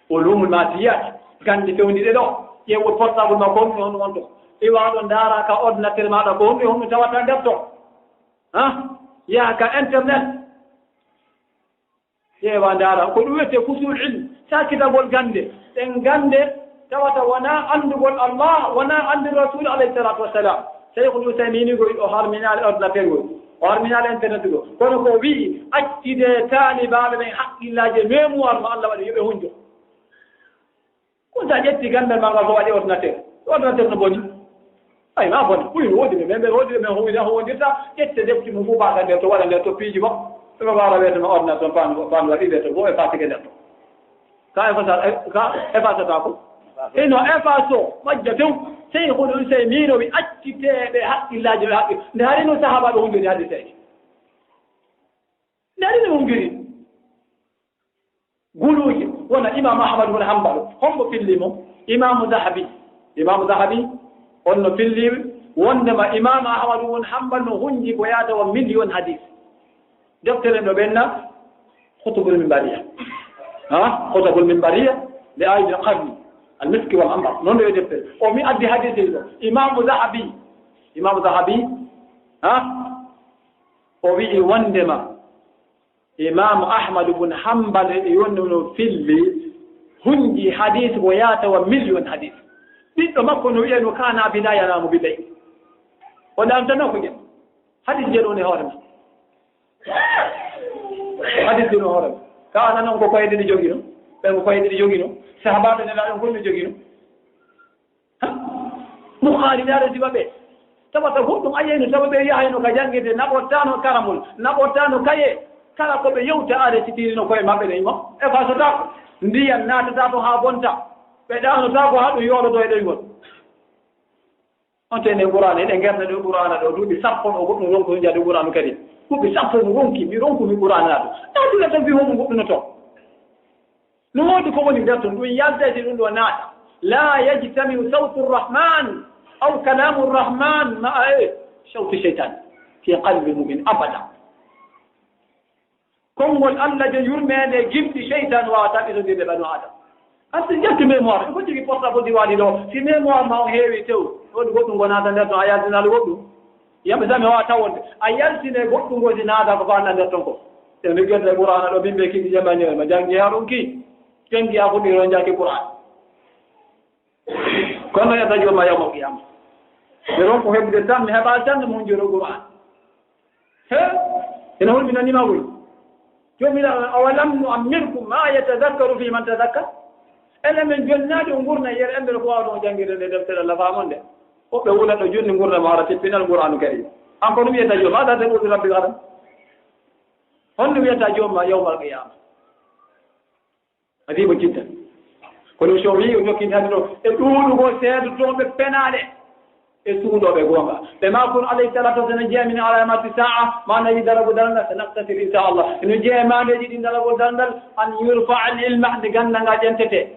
Ulumul madiyat, gannde fewndiɗe ɗo. Ƴeewol portable ma ko honɗum, honɗum wonto. Iwa ɗo ndaara ka ordinateur maaɗa ko honɗum, honɗum tawata nder to. Ha? Yaha ka internet. Ƴeewa ndaara, ko ɗum wiyetee fusuul ilm, saakitagol gannde. Ɗen gannde tawata wonaa anndugol Allah, wonaa anndugol Rasul alayhi salatu wassalam. Shaykhul Uthaymin ko o harminaali ordinateur ngol, o harminaali internet ngol. Kono ko wi'i, accitee taalibaaɓe ɓen haqqillaaji e mémoire mo Allah waɗi, yo ɓe hunjo. Ko so a ƴetti ganndal ma ngal ko waɗi ordinateur. Ordinateur no boni. Ay, ma boni. Ɓuri no woodi ɓe, ɓe woodi ɓe, ɓe huwida, huwondirta, ƴette defti mum fof, ɓaata nder to, waɗa nder to piiji makko. Ɓe waara wiyata ma ordinateur, paan, paan waɗi nder to, fof e fatike nder to. Ka efasa, e, ka efasata ko? Ino efaso, majja tew. Sey ko ɗum, sey miino wi acciteeɓe haqqillaaji ɓe haqqi. Nde hari no sahaabaaɓe hunde ni hadde seydi. Nde hari no hunde ni. Guluuje, wona Imam Ahmad won Hanbal, hombo filli mo? Imam Zahabi. Imam Zahabi, on no filli wondema Imam Ahmad won Hanbal no hunji ko yaata wa million hadis. Deftere no ɓenna, Khutubul Minbariya. Ha? Khutubul Minbariya, li Aidil Qarni, Al Miski wal Anbar. Non ɗo e deftere. O mi addi hadis ɗo. Imam Zahabi. Imam Zahabi, ha? O wi'i wondema Imam Ahmad bun Hanbal e yonno no filli, hunji hadis ko yaata wa million hadis. Ɓiɗɗo makko no wi'e no kana bila yanamu bilay. O ɗantano ko ƴen. Hadis je ɗon e hoore ma. Hadis je ɗon hoore ma. Kana non ko koyɗe ɗi jogino. Ɓen ko koyɗe ɗi jogino. Sahabaaɓe ne la ɗon ko no jogino. Ha? Bukhari ne aɗa sifa ɓe. Tawata goɗɗum a yeyno, tawa ɓe yahayno ka janngirde, naɓortaano karamol, naɓortaano kaye. Kala ko ɓe yewta a resitiri no koye maɓɓe ɗen mo. E fasotaako. Ndiyan naatata to haa bonta. Ɓe ɗaanotaako haa ɗum yooloto e ɗoygol. On tene Qur'aana, eɗen ngerna ɗo Qur'aana ɗo, duuɓi sappo no goɗɗum ronko jaade Qur'aanu Karim. Duuɓi sappo no ronki, mi ronku mi Qur'aana ɗo. Ɗaɗɗum tan fi homo goɗɗum no to. No woodi ko woni nder ton, ɗum yaltayte ɗum ɗo naata. La yajtami'u sawtu rahman aw kalamu rahman ma'a, eh, sawti shaytan fi qalbi mu'min abada. Konngol Allah je yurmeende gimɗi shaytan waawa taɓitondirde ɓano Adam. Asti jatti mémoire, ko jigi portable di waɗi ɗo, si mémoire ma on heewi tew, woodi goɗɗum ko naata nder ton, a yaltinaali goɗɗum. Yamɓe sami o a tawonde, a yaltine goɗɗum ko si naata ko faanɗa nder ton ko. E mi gerte Qur'aana ɗo, min ɓe kindi jamani o, ma janngi haa ɗum ki. Janngi a fuɗɗi ron janngi Qur'aan. Kono yata jooma yawmal qiyama. Mi ronko heɓude tan, mi heɓa tan, mi hunjoro Qur'aan. He? Ina hulɓinani ma woni. Joomiraaɗo, awalam nu ammirkum ma yatazakkaru fi man tazakkar? Elen min jonnaade o ngurna yere emɓe ko waawa ɗon janngirde nde deftere Allah faamonde. Woɓɓe wula ɗo jonni ngurna ma hara tippinal Qur'aanu Karim. An ko ɗum wiyata jooma, ma za taqulu rabbi gadan? Honno wiyata jooma yawmal qiyama? Adiibo jiddan. Kono so o wi'i o jokkinta hannde ɗo, e ɗuuɗugol seedotooɓe penaale, e suuɗooɓe goonga. Ɓe maa kono alayhi salatu wasalam jeemini alamati sa'a, maana yi darago darngal, sa naqtasir insha Allah. No jeemaandeeji ɗi daragol darngal, an yurfa al ilma, nde ganndal ngal ƴentete.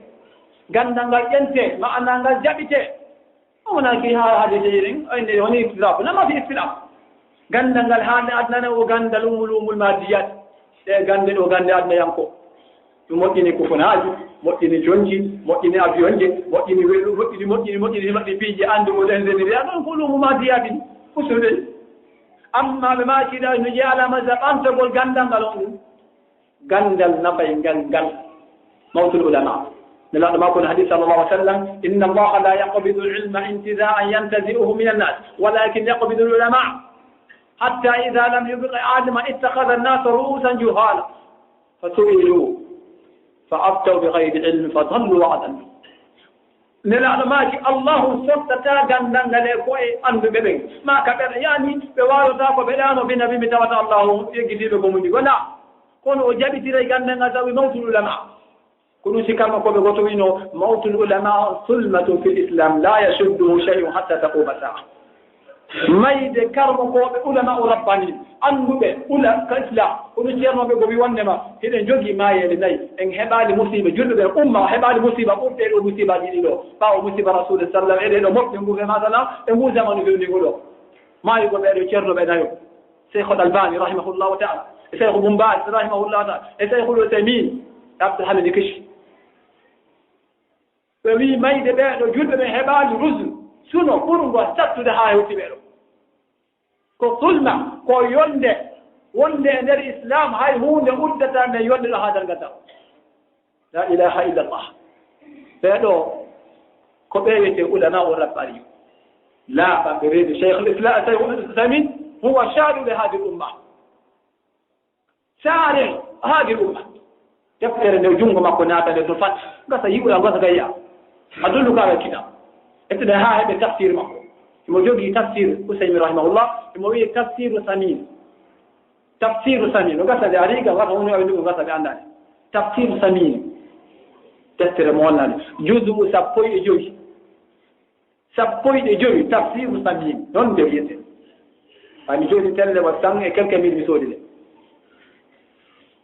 Ganndal ngal ƴente, maana ngal jaɓite. O wonaa ki haa hade jeyi ɗen, ay nde woni ikhtilaf. Nama fi ikhtilaf. Ganndal ngal haalde aduna ne o ganndal umul umul madiyat. Ɗe gannde ɗo gannde aduna yanko. Ɗum moƴƴini kufunaaji, moƴƴini conji, moƴƴini avion je, moƴƴini weɗu, moƴƴini, moƴƴini, moƴƴini, moƴƴini piiji anndugol engineer. Ya ɗon ko ɗum umul madiyat ni. Usul ɗen. Amma ɓe maa kiɗa no jeyaa alama sa ɓantagol ganndal ngal on ɗum. Ganndal nafay ngal ngal. Mawtul ulama. Nelaaɗo maa kono hadis sallallahu alaihi wasallam, inna Allaha la yaqbidu al-ilma intiza'an yantazi'uhu min an-nas, walakin yaqbidu al-ulama hatta idha lam yubqi aliman ittakhadha an-nas ru'usan juhala fa su'ilu fa aftaw bi ghayri ilmin fa dallu wa adallu. Nelaaɗo maaki, Allahu sottataa ganndal ngal e ko'e annduɓe ɓen, maa ka ɓerɗe, yaani ɓe waalotaako ɓe ɗaano bina bimbi tawata Allahu yeggitiiɓe ko mundi. Wala, kono o jaɓitiray ganndal ngal tawi mawtul ulama. Ko ɗum si kamma ko ɓe goto wino, mawtul ulama sulmatun fil islam, la yashudduhu shay'un hatta taquma sa'a. Mayde karmokooɓe, ulama o rabbani, annduɓe ula ka Islam, kono ceernooɓe ko wi wonde ma hiɗen jogii maayeele nayi, en heɓaali musiiba, julɓe ɓe, umma heɓaali musiiba ɓurɗe ɗo musiibaaji ɗiɗo, ɓaawo musiiba Rasul sallam e ɗee ɗo moƴƴe ngu, ɓe masala e ngu zamanu fewni ngu ɗo. Maayi ko ɓee ɗo ceernooɓe nayo, Cheikh Al Albani rahimahullahu ta'ala, e Cheikh Ibn Baz rahimahullahu ta'ala, e Cheikh Al Uthaymin, Abdul Hamid Kishi. Ɓe wii mayde ɓee ɗo julɓe ɓe heɓaali rusdu, suno ɓurngo sattude haa hewti ɓee ɗo. Ko sunna, ko yolnde, wonde e nder Islam hay huunde uddata nde yolnde ɗo haa darngal taw. La ilaha illallah. Ɓee ɗo ko ɓe wiyetee ulama o rabbani. Laaɓa ɓe reedi Cheikh al-Islam, Cheikh al-Islam, huwa shadu li hadhihi al-umma. Saare haadi umma. Deftere nde junngo makko naata nde to fat, ngasa yi'uɗa, ngasa gayya. A dullu ka kitab. Ettude haa heɓe tafsir makko. Himo jogii tafsir Usaymin rahimahullah, himo wi'i tafsiru Samin. Tafsiru Samin. No ngasa nde a riga, ngasa woni awi ndugu ngasa ɓe anndani. Tafsiru Samin. Deftere mo wonnani. Juzu sappo e jowi. Sappo e jowi, tafsiru Samin, noon nde wiyete. Haa mi jooni telle wa cent et quelques mille mi soodi ɗe.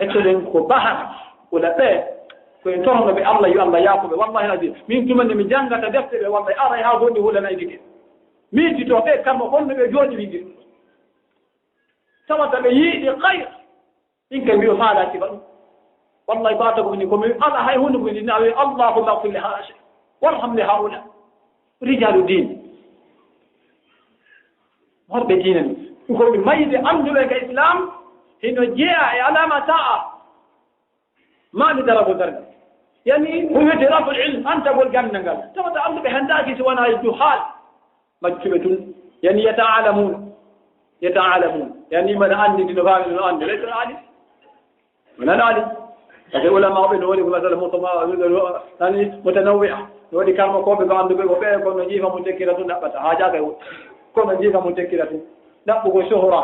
Ettoɗen ko bahana, wula ɓe, ko en torono ɓe Allah, yo Allah yaafo ɓe. Wallahi azim, min tuma nde mi janngata defte ɓe, wallahi aray haa gonɗi wula na e gite. Miijito ɓe, kamma honno ɓe jooɗi windi ɗum. Tawata ɓe yiɗi khayr. Ɗin kay mbiɗo faala sifa ɗum. Wallahi ko adda ko woni ko mi ala hay huunde ko woni na wiya, "Allahumma ighfir li haula, warham li haula." Rijalu din. Worɓe diina ni. Ko ɓe mayde annduɓe ka Islam, hino jeyaa e alama sa'a. Maani daragol darngal. Yani, ko wiyete raful ilm, antagol ganndal ngal. Tawata annduɓe hanndaaki si wonaa e juhaal. Maccuɓe tun, yani yata'alamuna, yata'alamuna, yani mana anndi dino fami no anndi, laysa alim, mana alim. Parce que ulama ɓe no woni ko masala mutama, yani mutanawwi'a, no woni karma ko ɓe ko annduɓe ko ɓe ko no jifa mun tekkira tun ɗaɓɓata, haa jaaka e wut. Ko no jifa mun tekkira tun. Ɗaɓɓugo shuhra.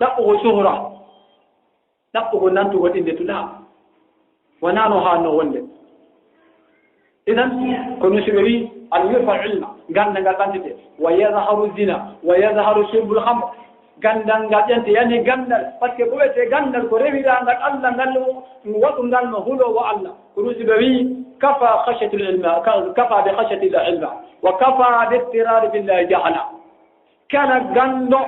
Ɗaɓɓugo shuhra. Ɗaɓɓugol nantugol innde tulaaɗo. Wonaa no haanno wonde. Idan, ko no si ɓe wii, "Al yurfa ilma", ganndal ngal ɓantete, "wa yazharu zina, wa yazharu shurbul khamr", ganndal ngal ƴente, yani ganndal, parce que ko wiyetee ganndal ko rewirangal Allah ngal, waɗungal no huloowo Allah. Ko ɗum si ɓe wii, "Kafa khashyatul ilma, ka-, kafa bi khashyatil ilma, wa kafa bi ittirari billahi jahala." Kala ganndo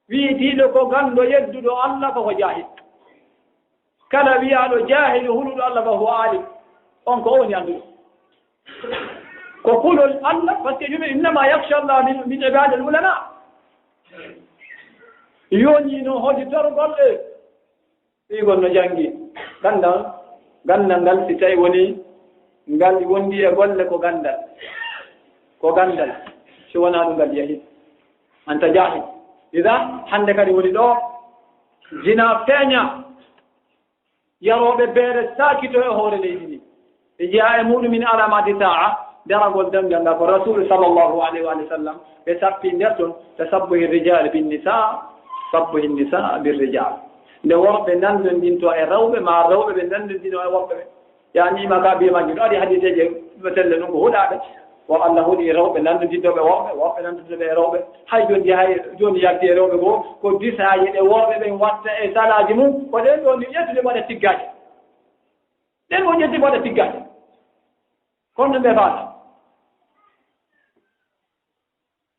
Wi'itiiɗo ko ganndo yedduɗo Allah, fa huwa jaahil. Kala wiyaaɗo jaahilu, huluɗo Allah, fa huwa aalim. On ko o woni annduɗo. Ko kulol Allah, parce que yimɓe, "Innama yakhsha Allah min, min ibadil ulama." Yoni no hodi torgol e Ɓiygol no janngi ganndal, ganndal ngal, si tawi woni ngal wondi e golle ko ganndal, ko ganndal, si wonaa ɗum ngal yahii. Anta jaahil. Ida hannde kadi woni ɗo, zina feeña, yarooɓe beere saakito e hoore leydi ndi. Ɓe jeyaa e muɗum min alamaati saa'a, daragol darngal ngal, ko Rasuulu sallallahu alayhi wa sallam, ɓe sappi nder ton, tasabbuhi rijaal bin nisaa, sabbuhi nisaa bir rijaal. Nde worɓe nanndondinto e rewɓe, maa rewɓe ɓe nanndondino e worɓe ɓe. Yaani ma ka biye majjum, ɗo waɗi hadiiseeje, ɗo telle ɗum ko huɗaaɓe. Wo Allah huɗi rewɓe nanndondinto ɓe worɓe, worɓe nanndondinto ɓe e rewɓe. Hay jooni, hay jooni yalti e rewɓe goo, ko disaaje ɗe worɓe ɓen watta e salaaji mum, ko ɗen ɗo ni ƴettude mbaɗa tiggaaje. Ɗen o ƴetti mbaɗa tiggaaje. Kono ɓe faala.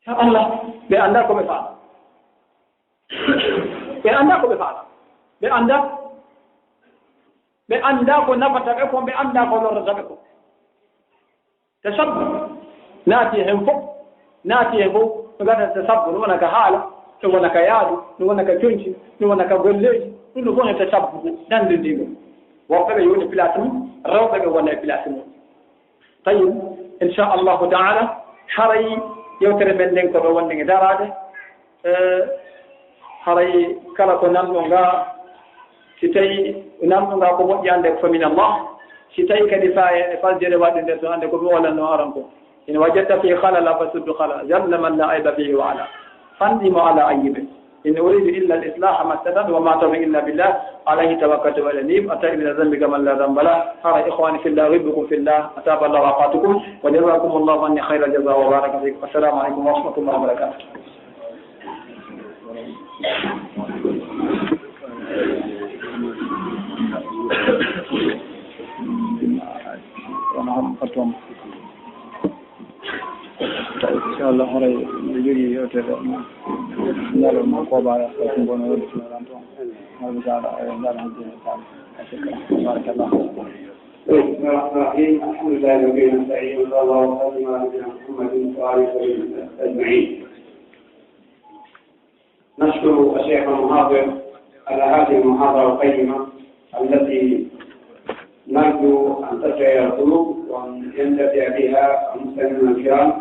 Ya Allah, ɓe anndaa ko ɓe faala. Ɓe anndaa ko ɓe faala. Ɓe anndaa. Ɓe anndaa ko nafata ɓe, ko ɓe anndaa ko lorrata ɓe ko. Tasabbu naati hen fof, naati hen fof, ɓe ngaɗata tasabbu, no wona ka haala, no wona ka yaadu, no wona ka conci, no wona ka golleeji, ɗum ɗo fof no tasabbu, nanndindiingo. Worɓe ɓe yoni place mum, rewɓe ɓe wona e place mum. Tayyib, inchallahu taala, haray yewtere men nden ko ɗo wonde e daraade. Eh, haray kala ko nanɗo nga, si tawi nanɗo nga ko moƴƴi, annde ko famin Allah. Si tawi kadi faye e fasjere waɗi nder ton, annde ko mi walanno aran ko. In wajadta fi khalala fasuddu khalala, jalla man la ayba fihi wa ala. Fanɗi mo ala ayyibe. إن أريد إلا الإصلاح ما استطعت وما توفيقي إلا بالله، عليه توكلت وإليه أنيب، أتائب إلى ذنبي كمن لا ذنب له. حاضر إخواني في الله، أحبكم في الله، أطاب الله أوقاتكم، وجزاكم الله عني خير الجزاء وبارك فيكم. السلام عليكم ورحمة الله وبركاته. Inchallah, horay nde jogii yewtere ñalawma koba, ko mbono wonde toon. Rabbi taala, e ngal hajji taala. Barakallah. الرحمن الرحيم. الحمد لله رب العالمين، وصلى الله وسلم على نبينا محمد وعلى آله وصحبه أجمعين. نشكر الشيخ المحاضر على هذه المحاضرة القيمة التي نرجو أن تسعد القلوب وأن ينتفع بها المستمعون الكرام،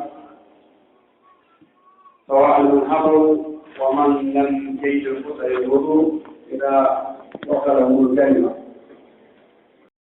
سواء من حضروا ومن لم يجد الفرصة للحضور إذا وصلهم الكلمة.